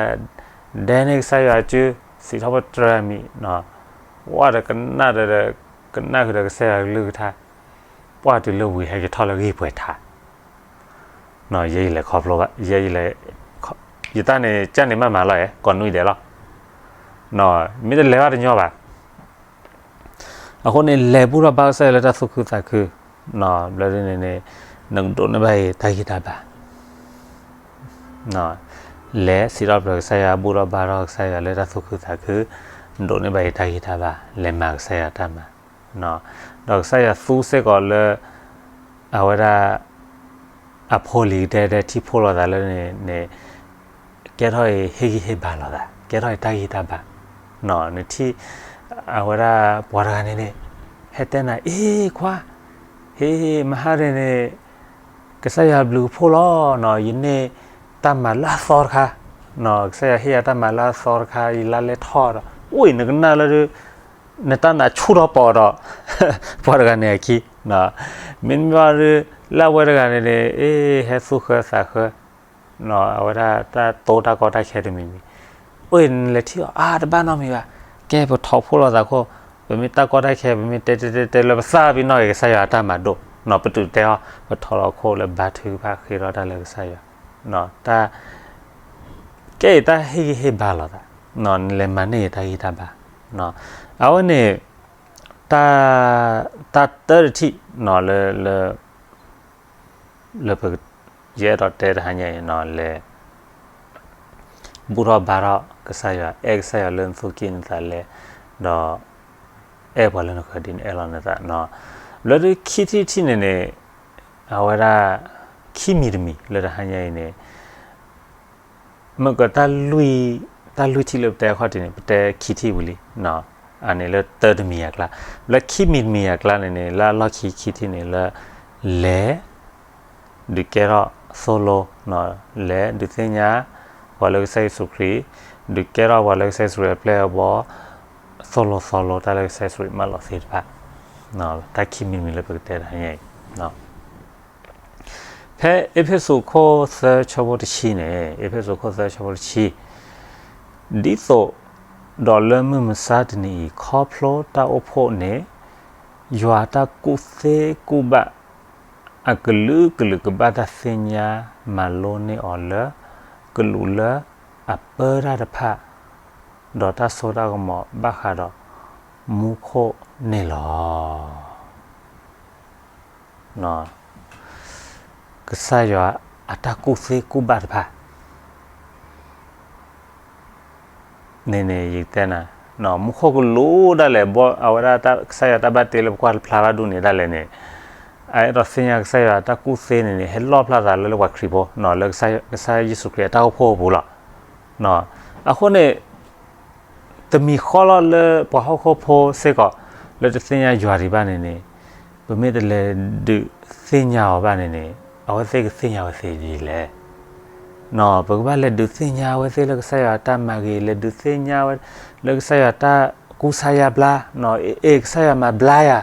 ဒဲန့ၢ်ကစၢ်ယွၤစု, စံးထီၣ်ပတြၢၤမံၤ, ဝဲဒီးကနၣ်ဒီး ကနၣ်ဃုာ်ဒီးကစၢ်ယွၤကလုၢ်ကထါ, ပှၢ်တုၤလၢဝံၤဟဲက့ၤထီၣ်လၢဂံၢ်ပှဲၤထါ, ယဲယလဲၤခီဖျိဘၣ်, ယဲယလဲၤ, ယတၢ်န့ၣ် ကၢ်န့ၣ်မးမးလီၤ, ကိးနွံဒဲးလီၤ, မ့ၢ်တလဲၤဘၣ်တညီဘၣ်. အဃိန့ၣ် လဲၤဘူၣ်ထီၣ်ဘါကစၢ်ယွၤလၢတၢ်သူၣ်ခုသးခု, ဘျီဒ်န့ၣ်န့ၣ် နကဒိးန့ၢ်ဘၣ်အံၤတၢ်ဂံၢ်တၢ်ဘါ, လဲၤစံးထီၣ်ပတြၢၤကစၢ်ယွၤ, ဘူၣ်ထီၣ်ဘါထီၣ်ကစၢ်ယွၤလၢတၢ်သူၣ်ခုသးခု, နဒိးန့ၢ်ဘၣ်အံၤတၢ်ဂံၢ်တၢ်ဘါ, လဲၤမၤကစၢ်ယွၤတၢ်မၤ, ဒီးကစၢ်ယွၤသူစ့ၢ်ကီးလၢ အဝဲဒၣ် အဖိလံၤကဒဲဒဲထံၣ်ဖှိၣ်လိာ်သးလၢန့ၣ်န့ၣ်, ကဲထီၣ်အံၤဟ့ၣ်ဂံၢ်ဟ့ၣ်ဘါလိာ်သး, ကဲထီၣ်အံၤတၢ်ဂံၢ်တၢ်ဘါ, နထံၣ် အဝဲဒၣ်ပှၤတဂၤန့ၣ်န့ၣ် ဟဲတဲနၤ, အ့ခွါ, ဟ့ၣ် မဟါန့ၣ်န့ၣ် ကစၢ်ယွၤဘျုးကဖှိၣ်လီၤ, ယန့ၢ်တၢ်မၤလၢအသီတခါ, ကစၢ်ယွၤဟ့ၣ်ယၤတၢ်မၤလၢအသီတခါ, ယလါလဲထီၣ်ဒီး အိၣ်အံၤ နကနၣ်လၢ နတၢ်နာ်ဆူၣ်ထီၣ်ပီးဒီး ပှၤတဂၤန့ၣ်အခံ, မ့မ့ၢ်ဘၣ်ဒီး လၢအဝဲတဂၤန့ၣ်န့ၣ် အ့ ဟဲသူၣ်ဃၢသးဃၢ အဝဲဒၣ်တၢ်တိတၢ်ကီတၢ်ခဲတမံၤမံၤ, အိၣ်အံၤ နလဲၤထံၣ်အီၤ အါ တဘၣ်နီတမံၤဘၣ်, ကဲ ပထိးဖှိၣ်လိာ်သးခိၣ်, ပမ့ၢ်တၢ်ကီတၢ်ခဲ ပမ့ၢ်တဲတဲတဲတဲလၢပသးပ့ၤနီၣ်က့ၤ ကစၢ်ယွၤအတၢ်မၤဒိၣ်, ပတုာ်တဲအီၤ ပထိးလီၤခိၣ်လၢဘါထုကဖၣ်ဃ့ထီၣ်တၢ်လၢကစၢ်ယွၤ, တၢ် ကဲအံၤတၢ်ဟ့ၣ်ဂံၢ်ဟ့ၣ်ဘါလိာ်သး, နလဲၤမၤန့ၢ်တၢ်ဂံၢ်တၢ်ဘါ, အဝဲန့ၣ် တၢ် တၢ်တၢတထံၣ် လၢ လၢ လၢပ ယအဲၣ်ဒိးတဲတဟါညါအံၤ လဲၤ ဘူၣ်ထီၣ်ဘါထီၣ်ကစၢ်ယွၤ, အဲၣ်ကစၢ်ယွၤလၢနသူၣ်ကံၢ်နသးလဲ, ဒီး အဲၣ်ပှၤလၢနဃၢၤဒ်နအဲၣ်လီၤနသး, လၢခံထံၣ်တထံၣ်န့ၣ်န့ၣ် အဝဲဒၣ် ခံမံၤတမံၤလၢတဟါညါအံၤန့ၣ် မ့ၢ်က တၢ်လွံၢ်ထံၣ်လၢပတဲအခီၣ်ထံးန့ၣ် ပတဲခံထံၣ်ဝံၤလံ, အန့ၣ်လၢတၢတမံၤအကျါ, လၢခံမံၤတမံၤအကျါန့ၣ်န့ၣ် လၢအလီၢ်ခံခံထံၣ်န့ၣ်လၢ လဲၤ ဒုးကဲထီၣ်သိၣ်လိ, လဲၤဒုးသ့ၣ်ညါ ပှၤလၢကစၢ်ယ့ၣ်ၡူးခရံာ်, ဒုးကဲထီၣ်ပှၤလၢကစၢ်ယ့ၣ်ၡူးခရံာ်အပျဲၢ်အဘီၣ်, သိၣ်လိသီလိတၢ်လၢကစၢ်ယ့ၣ်ၡူးခရံာ်မၢလီၤသ့ၣ်တဖၣ်, တၢ်ခံမံၤတမံၤလၢပကတဲတဟါညါအံၤ ဖဲအ့းဖ့းစူးခိၣ်သၢဆၢဖိတဆံန့ၣ်, အ့းဖ့းစူးခိၣ်သၢဆၢဖိတဆံ, ဒ်သိးဒီးလၢမုၢ်မဆါတနံၤအံၤ ခီဖျိတၢ်အိၣ်ဖှိၣ်န့ၣ် ယွၤတၢ်ကူၣ်သ့ကူၣ်ဘၣ် အကလုာ်ကလုာ်ကဘၣ်တၢ်သ့ၣ်ညါမၤလိန့ၢ်အီၤလၢ ကလူးလၢအပၢတၢ်တဖၣ်, ဒီးတၢ်စိတၢ်ကမီၤဘၣ်ဃးဒီးမူခိၣ်န့ၣ်လီၤ. ကစၢ်ယွၤအတၢ်ကူၣ်သ့ကူၣ်ဘၣ်တဖၣ် န့ၣ်န့ၣ် ယတဲနၤ, မူခိၣ်ကလူးဒၣ်လဲာ် အဝဲဒၣ်ကစၢ်ယွၤတၢ်ဘၣ်တ့လၢပကွၢ်တဖျါဘၣ်ဒူၣ်န့ၣ်ဒၣ်လဲာ်န့ၣ်, အအဲၣ်ဒိးသ့ၣ်ညါကစၢ်ယွၤတၢ်ကူၣ်သ့န့ၣ်န့ၣ် ဟဲလီၣ်ဖျါသးလၢလၢပှၤခရံာ်ဖိ လၢကစၢ်ယ့ၣ်ၡူးခရံာ်အတၢ်အိၣ်ဖှိၣ်အပူၤလီၤ. အဃိန့ၣ် တမံၤဃီလီၤလၢပှၤဟီၣ်ခိၣ်ဖိစ့ၢ်ကီး လၢတသ့ၣ်ညါယွၤဒံးဘၣ်န့ၣ်န့ၣ်, ပမ့ၢ်တလဲၤဒုးသ့ၣ်ညါအီၤဘၣ်န့ၣ်န့ၣ်, အဝဲသ့ၣ်ကသ့ၣ်ညါဝဲသ့ၣ်ဒ်လဲၣ်. ပကဘၣ်လဲၤဒုးသ့ၣ်ညါအဝဲသ့ၣ်လၢကစၢ်ယွၤအတၢ်မၤဂ့ၤ, လဲၤဒုးသ့ၣ်ညါဝဲ လၢကစၢ်ယွၤတၢ်ကူစါယါဘျါ, အ့ ကစၢ်ယွၤမၤဘျါယၤ,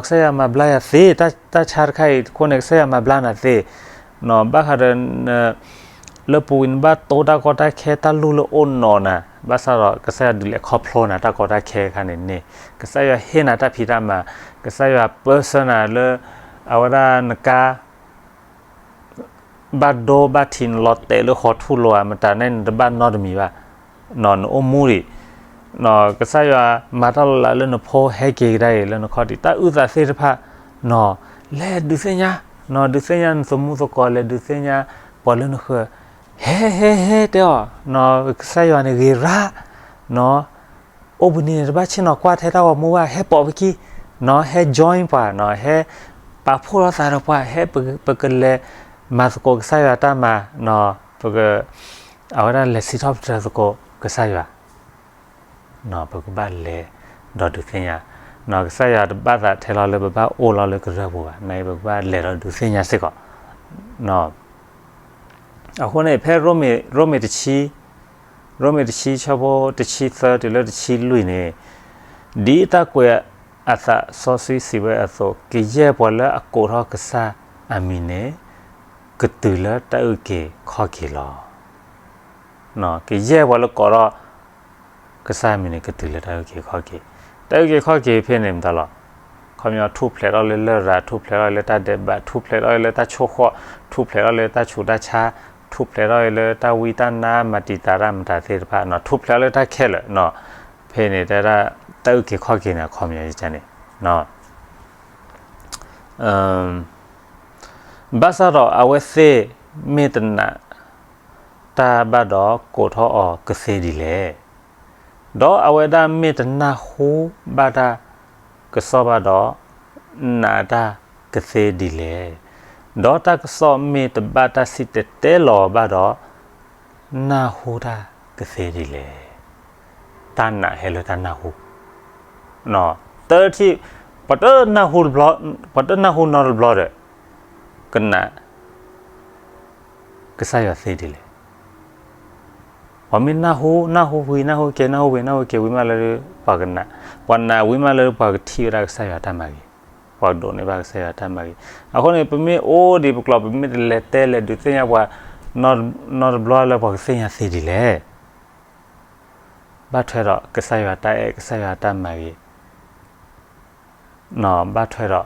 ကစၢ်ယွၤမၤဘျါယၤသ့, တၢ်ဆါတခါအံၤအဃိန့ၣ် ကစၢ်ယွၤမၤဘျါနၤသ့, ဘၣ်ဃးဒီး လၢပူၤကွံာ်နဘၣ်တိတၢ်ကီတၢ်ခဲတၢ်လူၢ်လၢအိၣ်နီၤနၤ, ဘၣ်ဆၣ်ဒီးကစၢ်ယွၤဒုးလဲၤခီဖျိနၤတၢ်ကီတၢ်ခဲအခါန့ၣ်န့ၣ်, ကစၢ်ယွၤဟ့ၣ်နၤတၢ်ဖံးတၢ်မၤ, ကစၢ်ယွၤပၢဆှၢနၤလၢ အဝဲဒၣ်နကါ ဘၣ်ဒိဘၣ်ထံးနလီၤတဲာ်လၢဃီၤထူၣ်လိၤဧါ, မတၤနဲၣ်နတဘၣ်နီတမံၤဘၣ်, နအိၣ်မူဒံး, ကစၢ်ယွၤမၤတၢ်လီၤလးလၢနဖိဟဲက့ၤကဒါအံၤလၢနခီၣ်ထံး, တၢ်အုၣ်သးသ့ၣ်တဖၣ်, လဲၤဒုးသ့ၣ်ညါ, ဒုးသ့ၣ်ညါနသမူသကိး, လဲၤဒုးသ့ၣ်ညါ ပှၤလၢနဃၢၤ, ဟဲဟဲဟဲတဲအီၤ, ကစၢ်ယွၤန့ၣ်ဂ့ၤရၣ်, အိၣ်ဘှံးနံၤန့ၣ် တဘၣ်ဆ့ၣ်နီၤကွၢ်ထဲတၢ်ဂီၤမူဘၣ်, ဟဲပိာ်ပခံ, နီၤ, ဟဲ join ပှၤ, နီၤ, ဟဲပာ်ဖှိၣ်လိာ်သးဒီးပှၤ, ဟဲပကလဲၤမၤသကိးကစၢ်ယွၤတၢ်မၤ, နီၤ, ပက, အဝဲဒၣ်လဲၤစံးထီၣ်ပတြၢၤသကိးကစၢ်ယွၤ ပကဘၣ်လဲၤဒီးဒုးသ့ၣ်ညါ, နီၤ, ကစၢ်ယွၤတဘၣ်သးထဲလီၤလၢပဘၣ်အိၣ်လီၤလၢကရၢၢ်ပူၤဘၣ်, နာ်က့ ပကဘၣ်လဲၤဒီးဒုးသ့ၣ်ညါစ့ၢ်ကီး, နီၤ. အဃိန့ၣ် ဖဲရိမ့ၤ, ရိမ့ၤတဆံ, ရိမ့ၤတဆံ ဆၢဖိတဆံသၢ တုၤလၢတဆံလွံၢ်န့ၣ်, ဒ်တၢ်ကွဲးအသးစီဆှံစံးဝဲအသိး, ကယဲၢ်ပှၤလၢအကိးထီၣ်ကစၢ်အမံၤန့ၣ် ကတုၤလၢတၢ်အုၣ်က့ၤခီၣ်က့ၤလီၤ. ကယဲၢ်ပှၤလၢကိးထီၣ်ကစၢ်အမံၤန့ၣ် ကတုၤလၢတၢ်အုၣ်က့ၤခီၣ်က့ၤ, တၢ်အုၣ်က့ၤခီၣ်က့ၤဖဲန့ၣ်မတၤလီၤ. ခီပညီ ထူၣ်ဖျဲးထီၣ်လၢလရာ်, ထူၣ်ဖျဲးထီၣ်လၢတၢ်ဒဲးဘး, ထူၣ်ဖျဲးထီၣ်လၢတၢ်ဆိၣ်ဃီၣ်, ထူၣ်ဖျဲးထီၣ်လၢတၢ်ဆူးတၢ်ဆါ, ထူၣ်ဖျဲးထီၣ်လၢတၢ်ဝံတၢ်နါ မၤတံာ်တာ်တၢ်မတၤသ့ၣ်တဖၣ်, နီၤ, ထူၣ်ဖျဲးထီၣ်လၢတၢ်ခဲလၢာ်, နီၤ. ဖဲန့ၣ်တဲဒၣ် တၢ်အုၣ်က့ၤခီၣ်က့ၤန့ၣ် အခီပညီန့ၣ် ဘၣ်ဆၣ်ဒီးအဝဲသ့ၣ်မ့ၢ်တနာ် တၢ်ဘၣ်ဒီး ကိးထီၣ်အီၤကသ့ဒ်လဲၣ်. ဒီးအဝဲဒၣ်မ့ၢ်တနၢ်ဟူဘၣ်တၢ်ကစီၣ်ဘၣ်ဒီး နာ်တၢ်ကသ့ဒ်လဲၣ်. ဒီးတၢ်ကစီၣ်မ့ၢ်တဘၣ်တၢ်စံၣ်တဲၤတဲလီၤဘၣ်ဒီး နၢ်ဟူတၢ်ကသ့ဒ်လဲၣ်. တၢ်နာ်ဟဲလၢတၢ်နၢ်ဟူ, တထံၣ်, ပှၤတနၢ်ဟူတဘျီ, ပှၤတနၢ်ဟူနီတဘျီဒီး ကနာ် ကစၢ်ယွၤသ့ဒ်လဲၣ်. ပှၤမ့ၢ်နၢ်ဟူ, နၢ်ဟူဝံၤ နၢ်ဟူက့ၤ, နၢ်ဟူဝံၤ နၢ်ဟူက့ၤဝံၤမးလၢ ပှၤကနာ်, ပှၤနာ်ဝံၤမးလၢ ပှၤကထံၣ်ဝဲဒၣ်ကစၢ်ယွၤတၢ်မၤဂ့ၤ, ပှၤကဒိးန့ၢ်ဘၣ်ကစၢ်ယွၤတၢ်မၤဂ့ၤ. အဃိန့ၣ် ပမ့ၢ်အိၣ်ဒံးပကျိာ် ပမ့ၢ်တလဲၤတဲလဲၤဒုးသ့ၣ်ညါပှၤ နီတဘျီလၢ ပှၤကသ့ၣ်ညါသ့ဒ်လဲၣ်. ဘၣ်ထွဲဒီးကစၢ်ယွၤတၢ်အဲၣ် ကစၢ်ယွၤတၢ်မၤဂ့ၤ, ဘၣ်ထွဲဒီး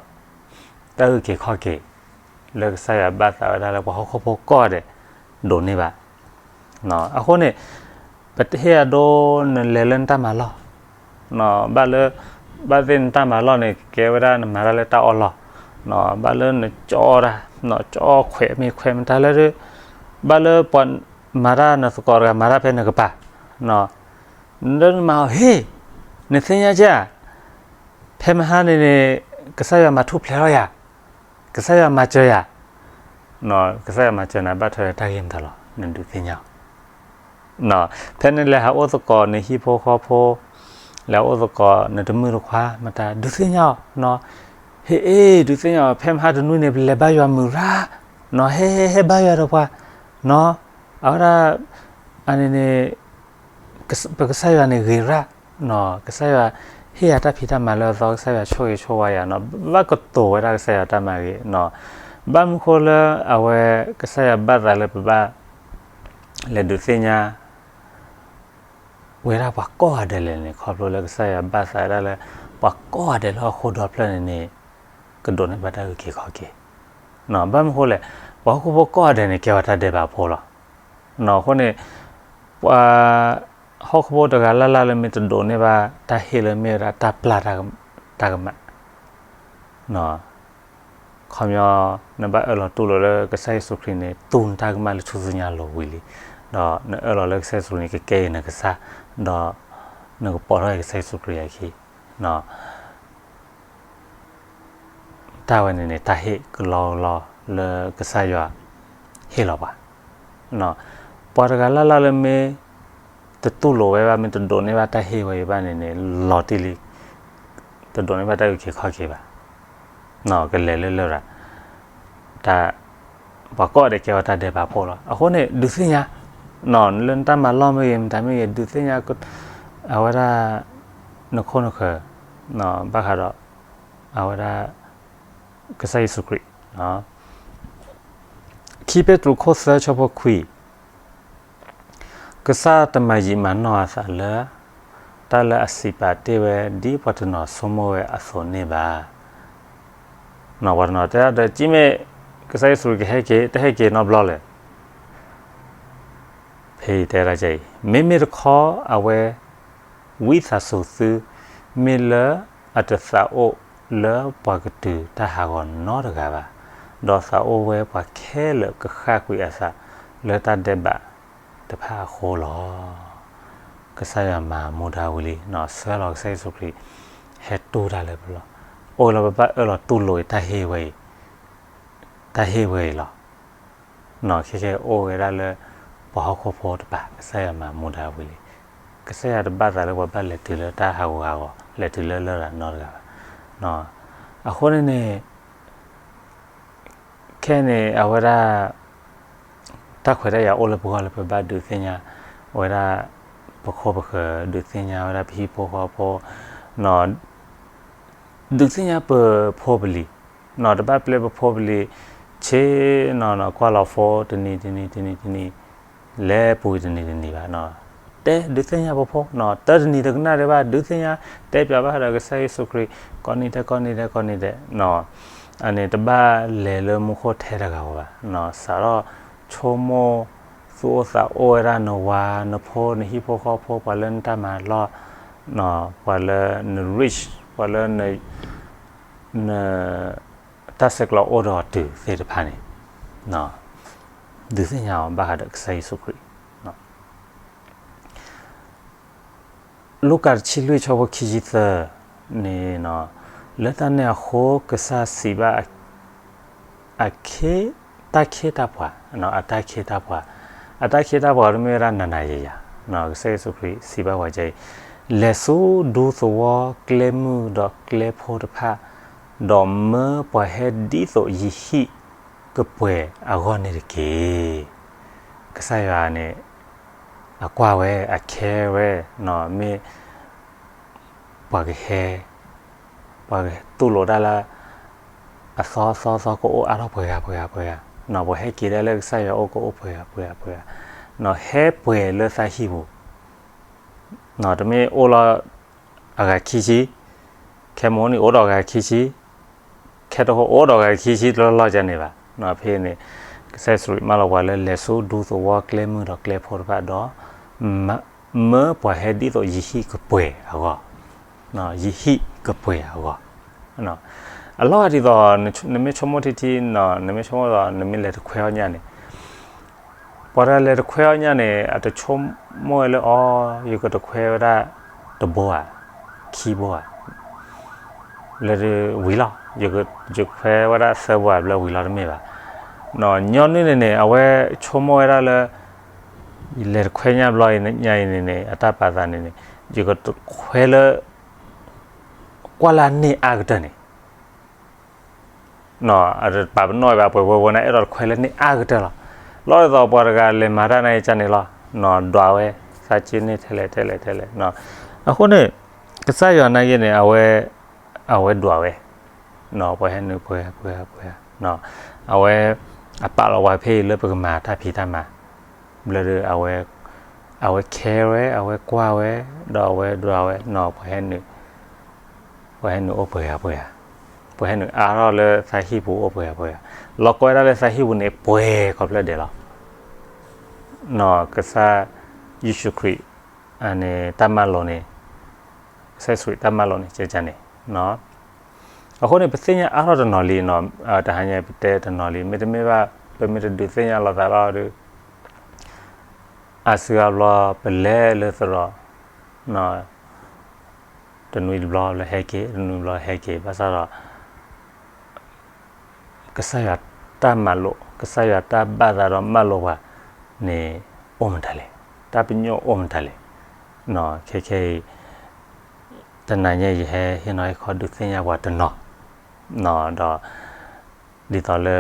တၢ်အုၣ်က့ၤခီၣ်က့ၤ လၢကစၢ်ယွၤဘၣ်သးဝဲဒၣ်လၢ ပှၤဟီၣ်ခိၣ်ဖိကိးဂၤဒဲး ဒိးန့ၢ်ဘၣ်. အဃိန့ၣ် ပတဟ့ၣ်အဒိ နလဲၤလၢနတၢ်မၤလီၢ်, ဘၣ်လၢ ဘၣ်သ့ၣ်နတၢ်မၤလီၢ်န့ၣ် ကဲဝဲဒၣ်နမၤတၢ်လၢတၢ်အီၣ်လီၢ်, ဘၣ်လၢနကၠီတၢ်, ကၠီခွဲးမ့ၢ်ခွဲးမတၤလၢ ဘၣ်လၢပှၤမၤတၢ်နသကိးတဂၤ မၤတၢ်ဖဲနကပၤ, လၢနမၤအီၤ ဟ့ၣ်, နသ့ၣ်ညါကဲဧါ, ဖဲမဟါန့ၣ်န့ၣ် ကစၢ်ယွၤမၤထူၣ်ဖျဲးထီၣ်ယၤ, ကစၢ်ယွၤမၤစၢၤယၤ, ကစၢ်ယွၤမၤစၢၤနၤ ဘၣ်ထွဲတၢ်ဂ့ၢ်မတၤလီၤ နဒုးသ့ၣ်ညါအီၤ. ဖဲနလဲၤဟးအိၣ်သကိးနဟံၣ်ဖိဃီဖိ, လဲၤအိၣ်သကိးနတမုၣ်တခွါမတၤ ဒုးသ့ၣ်ညါအီၤ, ဟ့ၣ်အ့ၣ် ဒုးသ့ၣ်ညါအီၤ ဖဲမဟါတနွံန့ၣ် ပလဲၤဘါယွၤမုာ်ရၣ်, ဟဲ ဟဲ ဟဲဘါယွၤဒီးပှၤ, အဝဲဒၣ် အန့ၣ်န့ၣ် ပကစၢ်ယွၤန့ၣ်ဂ့ၤရၣ်, ကစၢ်ယွၤဟ့ၣ်ယၤတၢ်ဖံးတၢ်မၤလၢအသီ ကစၢ်ယွၤဆိၣ်ဂ့ၤဆိၣ်ဝါယၤနီၤ, ဘၣ်ကတိၤဝဲဒၣ်ကစၢ်ယွၤတၢ်မၤဂ့ၤနီၤ, ဘၣ်မနုၤဃိလၢအဝဲ ကစၢ်ယွၤဘၣ်သးလၢပဘၣ်လဲၤဒုးသ့ၣ်ညါ ဝဲဒၣ်ပှၤကိးဂၤဒဲးလဲၣ်န့ၣ် ခီဖျိလၢကစၢ်ယွၤဘၣ်သးဝဲဒၣ်လၢ ပှၤကိးဂၤဒဲးလၢဟီၣ်ခိၣ်ဒီဖျၢၣ်န့ၣ်န့ၣ် ကဒိးန့ၢ်ဘၣ်တၢ်အုၣ်က့ၤခီၣ်က့ၤ, ဘၣ်မနုၤဃိလဲၣ်, ပှၤဟီၣ်ခိၣ်ဖိကိးဂၤဒဲးန့ၣ် ကဲဝဲတၢ်ဒဲးဘးဖိလီၤ. အဃိန့ၣ် ပှၤ ဟီၣ်ခိၣ်ဖိတဂၤလၢ်လၢ်လၢမ့ၢ်တဒိးန့ၢ်ဘၣ်တၢ်ဟ့ၣ်လၢမ့ၢ်ဝဲဒၣ်တၢ်ပျၢ်တၢ်ကမၣ် ခီပညီ နဘၣ်အၢၣ်လီၤတူၢ်လိာ်လၢကစၢ်ယ့ၣ်ၡူးခရံာ်န့ၣ် တူၢ်နတၢ်ကမၣ်လၢထူၣ်စုညါအလိၤဝံၤလံ, ဒီးနအၢၣ်လီၤလၢကစၢ်ယ့ၣ်ၡူးခရံာ်န့ၣ် ကကဲအံၤနကစၢ်, ဒီးနကပိာ်ထီၣ်က့ၤကစၢ်ယ့ၣ်ၡူးခရံာ်အခံ တၢ်ဝဲန့ၣ်န့ၣ် တၢ်ဟ့ၣ်ကလီကလီလၢကစၢ်ယွၤဟ့ၣ်လီၤပှၤ, ပှၤတဂၤလၢ်လၢ်လၢမ့ၢ်တတူၢ်လိာ်ဝဲဘၣ် မ့ၢ်တဒိးန့ၢ်ဘၣ်တၢ်ဟ့ၣ်ဝဲအံၤဘၣ်န့ၣ်န့ၣ် လီၤတံၢ်လံ, တဒိးန့ၢ်ဘၣ်တၢ်အုၣ်က့ၤခီၣ်က့ၤဘၣ်, ကလဲၤလၢလရာ်, တၢ် ပှၤကိးဂၤဒဲးကဲဝဲတၢ်ဒဲးဘးဖိလီၤ. အဃိန့ၣ် ဒုးသ့ၣ်ညါ လၢနတၢ်မၤလီၢ်မ့ၢ်ဂ့ၤ မတၤမ့ၢ်ဂ့ၤ ဒုးသ့ၣ်ညါ အဝဲဒၣ် နခိၣ်နဃၢၤ ဘၣ်ဃးဒီး အဝဲဒၣ် ကစၢ်ယ့ၣ်ၡူးခရံာ်, ခံပ့းတရူးခိၣ်သၢဆၢဖိခွံ, ကစၢ်တမၤယံာ်မၤနီၢ်အသးလၢ တၢ်လၢအစံးပာ်တ့ၢ်ဝဲ ဒ်ပှၤတနီၤဆိကမိၣ်ဝဲအသိးန့ၣ်ဘၣ်. ပှၤတနီၤတဲဒီး ကမ့ၢ် ကစၢ်ယ့ၣ်ၡူးခရံာ်ကဟဲက့ၤ တဟဲက့ၤနီတဘျီလဲၣ်. ဖဲအံၤတဲဒၣ်အံၤ မ့မ့ၢ်တခီ အဝဲ ဝံသးစူၤသု မ့ၢ်လၢအတသးအိၣ်လၢပှၤကတုၤတၢ်ဟးဂီၤနီတဂၤဘၣ်, ဒီးသးအိၣ်ဝဲပှၤခဲလၢာ်ကဃၣ်ကွံာ်အသးလၢတၢ်ဒဲးဘးတဖၣ်အဃိလီၤ. ကစၢ်ယွၤမၤမူဒါဝံၤလံ, ဆှၢလီၤကစၢ်ယ့ၣ်ၡူးခရံာ် ဟဲတူၢ်တၢ်လၢပလီၢ်, အိၣ်လၢပဘၣ်အၢၣ်လီၤတူၢ်လိာ်အံၤ တၢ်ဟ့ၣ်ဝဲအံၤ, တၢ်ဟ့ၣ်ဝဲအံၤလီၤ. ခဲကဲအိၣ်ဝဲဒၣ်လၢ ပှၤဟီၣ်ခိၣ်ဖိတပၤ ကစၢ်ယွၤမၤမူဒါဝံၤလံ. ကစၢ်ယွၤတဘၣ်သးလၢပှၤဘၣ်လဲၤတုၤလၢတၢ်ဟးဂူာ်ဟးဂီၤ လဲၤတုၤလၢလရာ်နီတဂၤဘၣ်. အဃိန့ၣ်န့ၣ် ခဲန့ၣ် အဝဲဒၣ် တၢ်ခွဲးတၢ်ယာ်အိၣ်လၢပဂီၢ်လၢပဘၣ်ဒုးသ့ၣ်ညါ အဝဲဒၣ် ပခိၣ်ပဃၢၤ ဒုးသ့ၣ်ညါဝဲဒၣ်ပဟံၣ်ဖိဃီဖိ ဒုးသ့ၣ်ညါပဖိပလံၤ, တဘၣ်ပျဲပဖိပလံၤ ဆ့နီၤနီၤ ကွၢ်လီၤဖိတနံၤတနံၤတနံၤတနံၤ လဲၤပူၤတနံၤတနံၤဘၣ်. တဲဒုးသ့ၣ်ညါပဖိ, တၢ်တနံၤတကနၣ်ဒံးဘၣ် ဒုးသ့ၣ်ညါ တဲပၠးဘၣ်ဃးဒီးကစၢ်ယ့ၣ်ၡူးခရံာ် ကိးနံၤဒဲးကိးနံၤဒဲးကိးနံၤဒဲး, အန့ၣ်တဘၣ်လဲၤလၢမူခိၣ်ထဲတဂၤဧိၤဘၣ်. စးထီၣ်ဆိကမိၣ် သူၣ်အိၣ်သးအိၣ်ဝဲဒၣ်နဝၤ နဖိ နဟံၣ်ဖိဃီဖိ ပှၤလၢနတၢ်မၤလီၢ်, ပှၤလၢန rich ပှၤလၢ န တၢ်ဆဲးကျိးအိၣ်ဒီးတုၤသ့ၣ်တဖၣ်န့ၣ် ဒုးသ့ၣ်ညါအီၤဘၣ်ဃးဒီးကစၢ်ယ့ၣ်ၡူးခရံာ်. လူၤကၣ်တဆံလွံၢ်ဆၢဖိခံဆံသၢန့ၣ် လၢတၢ်န့ၣ်အဃိ ကစၢ်စံးဘၣ် အခ့ တၢ်ခ့တၢ်ပှၤ, အတၢ်ခ့တၢ်ပှၤ, အတၢ်ခ့တၢ်ပှၤတမ့ၢ်ဝဲဒၣ်နၤနၤယၤယၤ, ကစၢ်ယ့ၣ်ၡူးခရံာ်စံးဘၣ်ပှၤကဲအံၤ, လဲၤဆူဒူသဝီကျဲမုၢ်ဒီးကျဲဖိတဖၣ်, ဒီးမၢပှၤဟဲဒ်သိးယဟံၣ်ကပှဲၤအဂီၢ်န့ၣ်တက့ၢ်. ကစၢ်ယွၤန့ၣ် အကွၢ်ဝဲ အ care ဝဲ မ့ၢ် ပှၤကဟဲ ပှၤကတူၢ်လိာ်တၢ်လၢ အသီအသီအသီကအိၣ်အါထီၣ်ပှဲၤဂၤပှဲၤဂၤပှဲၤဂၤ, ပှၤဟဲက့ၤဒၣ်လၢကစၢ်ယွၤအအိၣ်ကအိၣ်ပှဲၤဂၤပှဲၤဂၤပှဲၤဂၤ, ဟဲပှဲၤလၢသးဟံၣ်ပူၤ, တမ့ၢ်အိၣ်လီၤအဂၤခံဆံ, ခဲမုၢ်နံၤအိၣ်ဒီးအဂၤခံဆံ, ခဲတဃီအိၣ်ဒီးအဂၤခံဆံတလီၢ်လီၢ်ကန့ၣ်ဘၣ်. ဖဲန့ၣ် ကစၢ်ယ့ၣ်ၡူးခရံာ်မၢလီၤပှၤလၢလဲၤဆူဒူသဝီကျဲမုၢ်ဒီးကျဲဖိတဖၣ်ဒီး မၢပှၤဟဲဒ်သိးယဟံၣ်ကပှဲၤအဂီၢ်, ယဟံၣ်ကပှဲၤအဂီၢ်. အလီၢ်ဒ်သိး နမ့ၢ်ဆိကမိၣ်ထံထံ နမ့ၢ်ဆိကမိၣ်ဒီး နမ့ၢ်လဲၤတခွဲအီၣ်ညၣ်န့ၣ် ပှၤတဂၤလဲၤတခွဲအီၣ်ညၣ်န့ၣ် အတဆိကမိၣ်ဝဲလၢအီၤ ယကတခွဲဝဲဒၣ်တဘိဧါ, ခံဘိဧါ, လၢဝံၤလီၤ, ယခွဲဝဲဒၣ်သၢဘိဧါ ဘျီဝံၤလီၤတမ့ၢ်ဘၣ်. ညီနုၢ်န့ၣ်န့ၣ် အဝဲဆိကမိၣ်ဝဲဒၣ်လၢ လဲၤတခွဲညၣ်ဘျီညါအံၤန့ၣ်န့ၣ် အတၢ်ပာ်သးန့ၣ်န့ၣ် ယကတခွဲလၢ ကွၢ်လၢန့ၢ်အါကတၢၢ်န့ၣ် အတပာ်ပနီၣ်ဘၣ် ပှဲၤဝဲဝဲန့ၣ် အဲၣ်ဒိးတခွဲလၢန့ၢ်အါကတၢၢ်လီၤ. လီၤဒ်သိးပှၤတဂၤလဲၤမၤတၢ်န့ၣ်ကန့ၣ်လီၤ, ဒွးဝဲ သးက့န့ၢ်ထဲလဲၣ်ထဲလဲၣ်ထဲလဲၣ်. အဃိန့ၣ် ကစၢ်ယွၤနာ်က့န့ၣ် အဝဲ အဝဲဒွးဝဲ ပှၤဟဲနုာ်ပှဲၤပှဲၤပှဲၤ, အဝဲ အပာ်လီၤပှၤဖဲအံၤလၢပကမၤတၢ်ဖံးတၢ်မၤ ဘျီဒီး အဝဲ care ဝဲ အဝဲကွၢ်ဝဲ ဒီးအဝဲဒွးဝဲ ပှၤဟဲနုာ် ပှၤဟဲနုာ်အိၣ်ပှဲၤဂၤပှဲၤဂၤ, ပှၤဟဲနုာ်အါထီၣ်လၢသးဟံၣ်ပူၤအိၣ်ပှဲၤဂၤပှဲၤဂၤ, လီၤကီဝဲဒၣ်လၢသးဟံၣ်ပူၤန့ၣ် ပှဲၤခီဖျိဒဲးလီၤ. ကစၢ်ယ့ၣ်ၡူးခရံာ် အန့ၣ် တၢ်မၤလိာ်န့ၣ် ကစၢ်ယ့ၣ်ၡူးခရံာ်တၢ်မၤလိာ်န့ၣ် ကန့ၣ် အဃိန့ၣ် ပသ့ၣ်ညါအါထီၣ်တနီၤလံ, တဟါညါပတဲတနီၤလံ, မ့တမ့ၢ်ဘၣ် ပမ့ၢ်တဒုးသ့ၣ်ညါလိာ်သးလီၤဒီး အါစုအါဘျီ ပလဲၤလၢသရိာ် တနွံတဘျီလၢဟဲက့ၤ တနွံဘျီဟဲက့ၤ ဘၣ်ဆၣ်ဒီး ကစၢ်ယွၤတၢ်မၤလိာ် ကစၢ်ယွၤတၢ်ဘၣ်သးဒီးမၤလိာ်ပှၤန့ၣ် အိၣ်မတၤလဲၣ်, တၢ်ပညိၣ်အိၣ်မတၤလဲၣ်. ခဲခဲအံၤ တနၤညါယဟဲဟ့ၣ်နီၤဟ့ၣ်ခီဒုးသ့ၣ်ညါပှၤတနီၤ ဒီး ဒ်သိးလၢ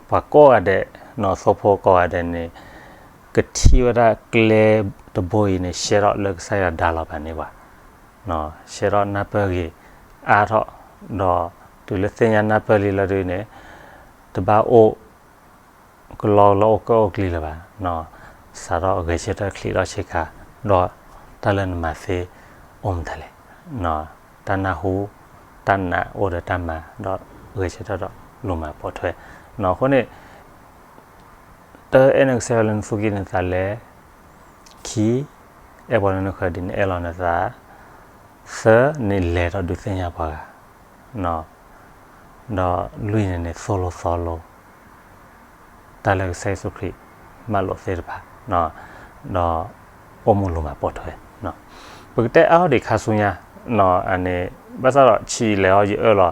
ပှၤကိးဂၤဒဲး နီၢ်သိဖိကိးဂၤဒဲးန့ၣ် ကထံၣ်ဝဲဒၣ်ကျဲတဘိအံၤန့ၣ် ရှဲထီၣ်လၢကစၢ်ယွၤဒါလီၤပာ်န့ၢ်ပှၤ, ရှဲထီၣ်နၢ်ပၢၢ်ဂ့ၤအါထီၣ်, ဒီးတုၤလၢသ့ၣ်ညါနၢ်ပၢၢ်လံလီၤဒုးန့ၣ် တဘၣ်အိၣ် ကလီလၢအိၣ်ကၢၣ်အိၣ်ကျံလၢၤဘၣ်, စးထီၣ်ဂဲၤဆၢထၢၣ်ချံးထီၣ်ဆ့ကၤ ဒီးတၢ်လၢနမၤသ့အိၣ်မတၤလဲၣ်, တၢ်နၢ်ဟူ တၢ်နာ်အိၣ်ဒီးတၢ်မၤ ဒီးဂဲၤဆၢထၢၣ်ဒီးလူၤမၤပိာ်ထွဲ, အဃိန့ၣ် တၢ အဲၣ်နကစၢ်ယွၤလၢနသူၣ်ကံၢ်နသးလဲၣ်, ခံ အဲၣ်ပှၤလၢနဃၢၤဒ်နအဲၣ်လီၤနသး, သၢ န့ၣ်လဲၤဒီးဒုးသ့ၣ်ညါပှၤဂၤ ဒီးလွံၢ်န့ၣ်န့ၣ် သိၣ်လိသီလိ တၢ်လၢကစၢ်ယ့ၣ်ၡူးခရံာ်မၤလိာ်သ့ၣ်တဖၣ်, ဒီး အိၣ်မူလိၣ်မၤပိာ်ထွဲ, ပကတဲအါထီၣ်ဒံးခါဆူညါ, န့ၣ် ဘၣ်ဆၣ်ဒီးဆံးလဲၣ်အီၤ ယအၢၣ်လီၤ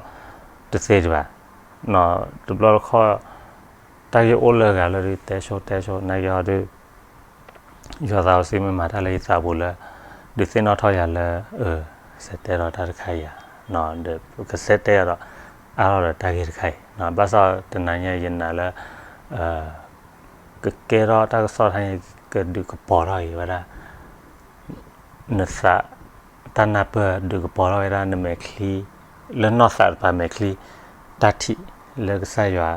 တသ့ဒံးဘၣ်, တဘျီတခီၣ် တၢ်ဂ့ၢ်အိၣ်လၢဂၤလၢဒုး တဲဆိတဲဆိ နာ်က့ဟီဒုး ယွၤသးစီဆှံမ့ၢ်မၤတၢ်လၢယသးပူၤလၢ ဒုးသ့ၣ်နီၣ်ထီၣ်ယၤလၢ အၢ ကစဲးတဲဒီးတၢ်တခါအံၤဧါ, ဒီးကစဲးတဲယၤဒီး အါထီၣ်ဒီးတၢ်ဂ့ၢ်တခါအံၤ, ဘၣ်ဆၣ်တနၤညါယနာ်လၢ ကကဲထီၣ်တၢ်ကစီၣ်တခါန့ၣ် ကဒုးကပီၤထီၣ်က့ၤဝဲဒၣ် နသး တၢ်နၢ်ပၢၢ်ဒုးကပီၤထီၣ်ဝဲဒၣ်နမဲာ်ချံ, လၢနီၢ်သးတပၤမဲာ်ချံ တၢ်ထံၣ်လၢကစၢ်ယွၤ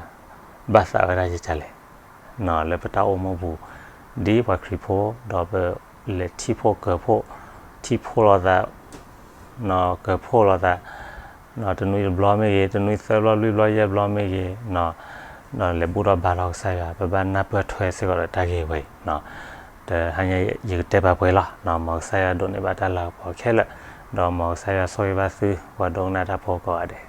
ဘၣ်သးဝဲဒၣ်ယကလဲၣ်, လၢပတၢ်အိၣ်မူပူၤ ဒ်ပှၤခရံာ်ဖိ ဒီးပလဲၤထံၣ်ဖှိၣ်ကၢၤဖှိၣ် ထံၣ်ဖှိၣ်လိာ်သး ကၢၤဖှိၣ်လိာ်သး တနွံတဘျီမ့ၢ်ဂ့ၤ, တနွံသၢဘျီလွံၢ်ဘျီယဲၢ်ဘျီမ့ၢ်ဂ့ၤ, ဒီးလဲၤဘူၣ်ထီၣ်ဘါထီၣ်ကစၢ်ယွၤ ပဘၣ်နၢ်ပၢၢ်ထွဲစ့ၢ်ကီးဒီးတၢ်ဂ့ၢ်ဝဲအံၤ, တဟါညါယကတဲပာ်ပှဲၤလီၤ, မ်ကစၢ်ယွၤဒိးန့ၢ်ဘၣ်တၢ်လၤကပီၤခဲလၢာ်, ဒီးမ်ကစၢ်ယွၤဆိၣ်ဂ့ၤဘၣ်သု ပှၤဒိကနၣ်တၢ်ဖိကိးဂၤဒဲး.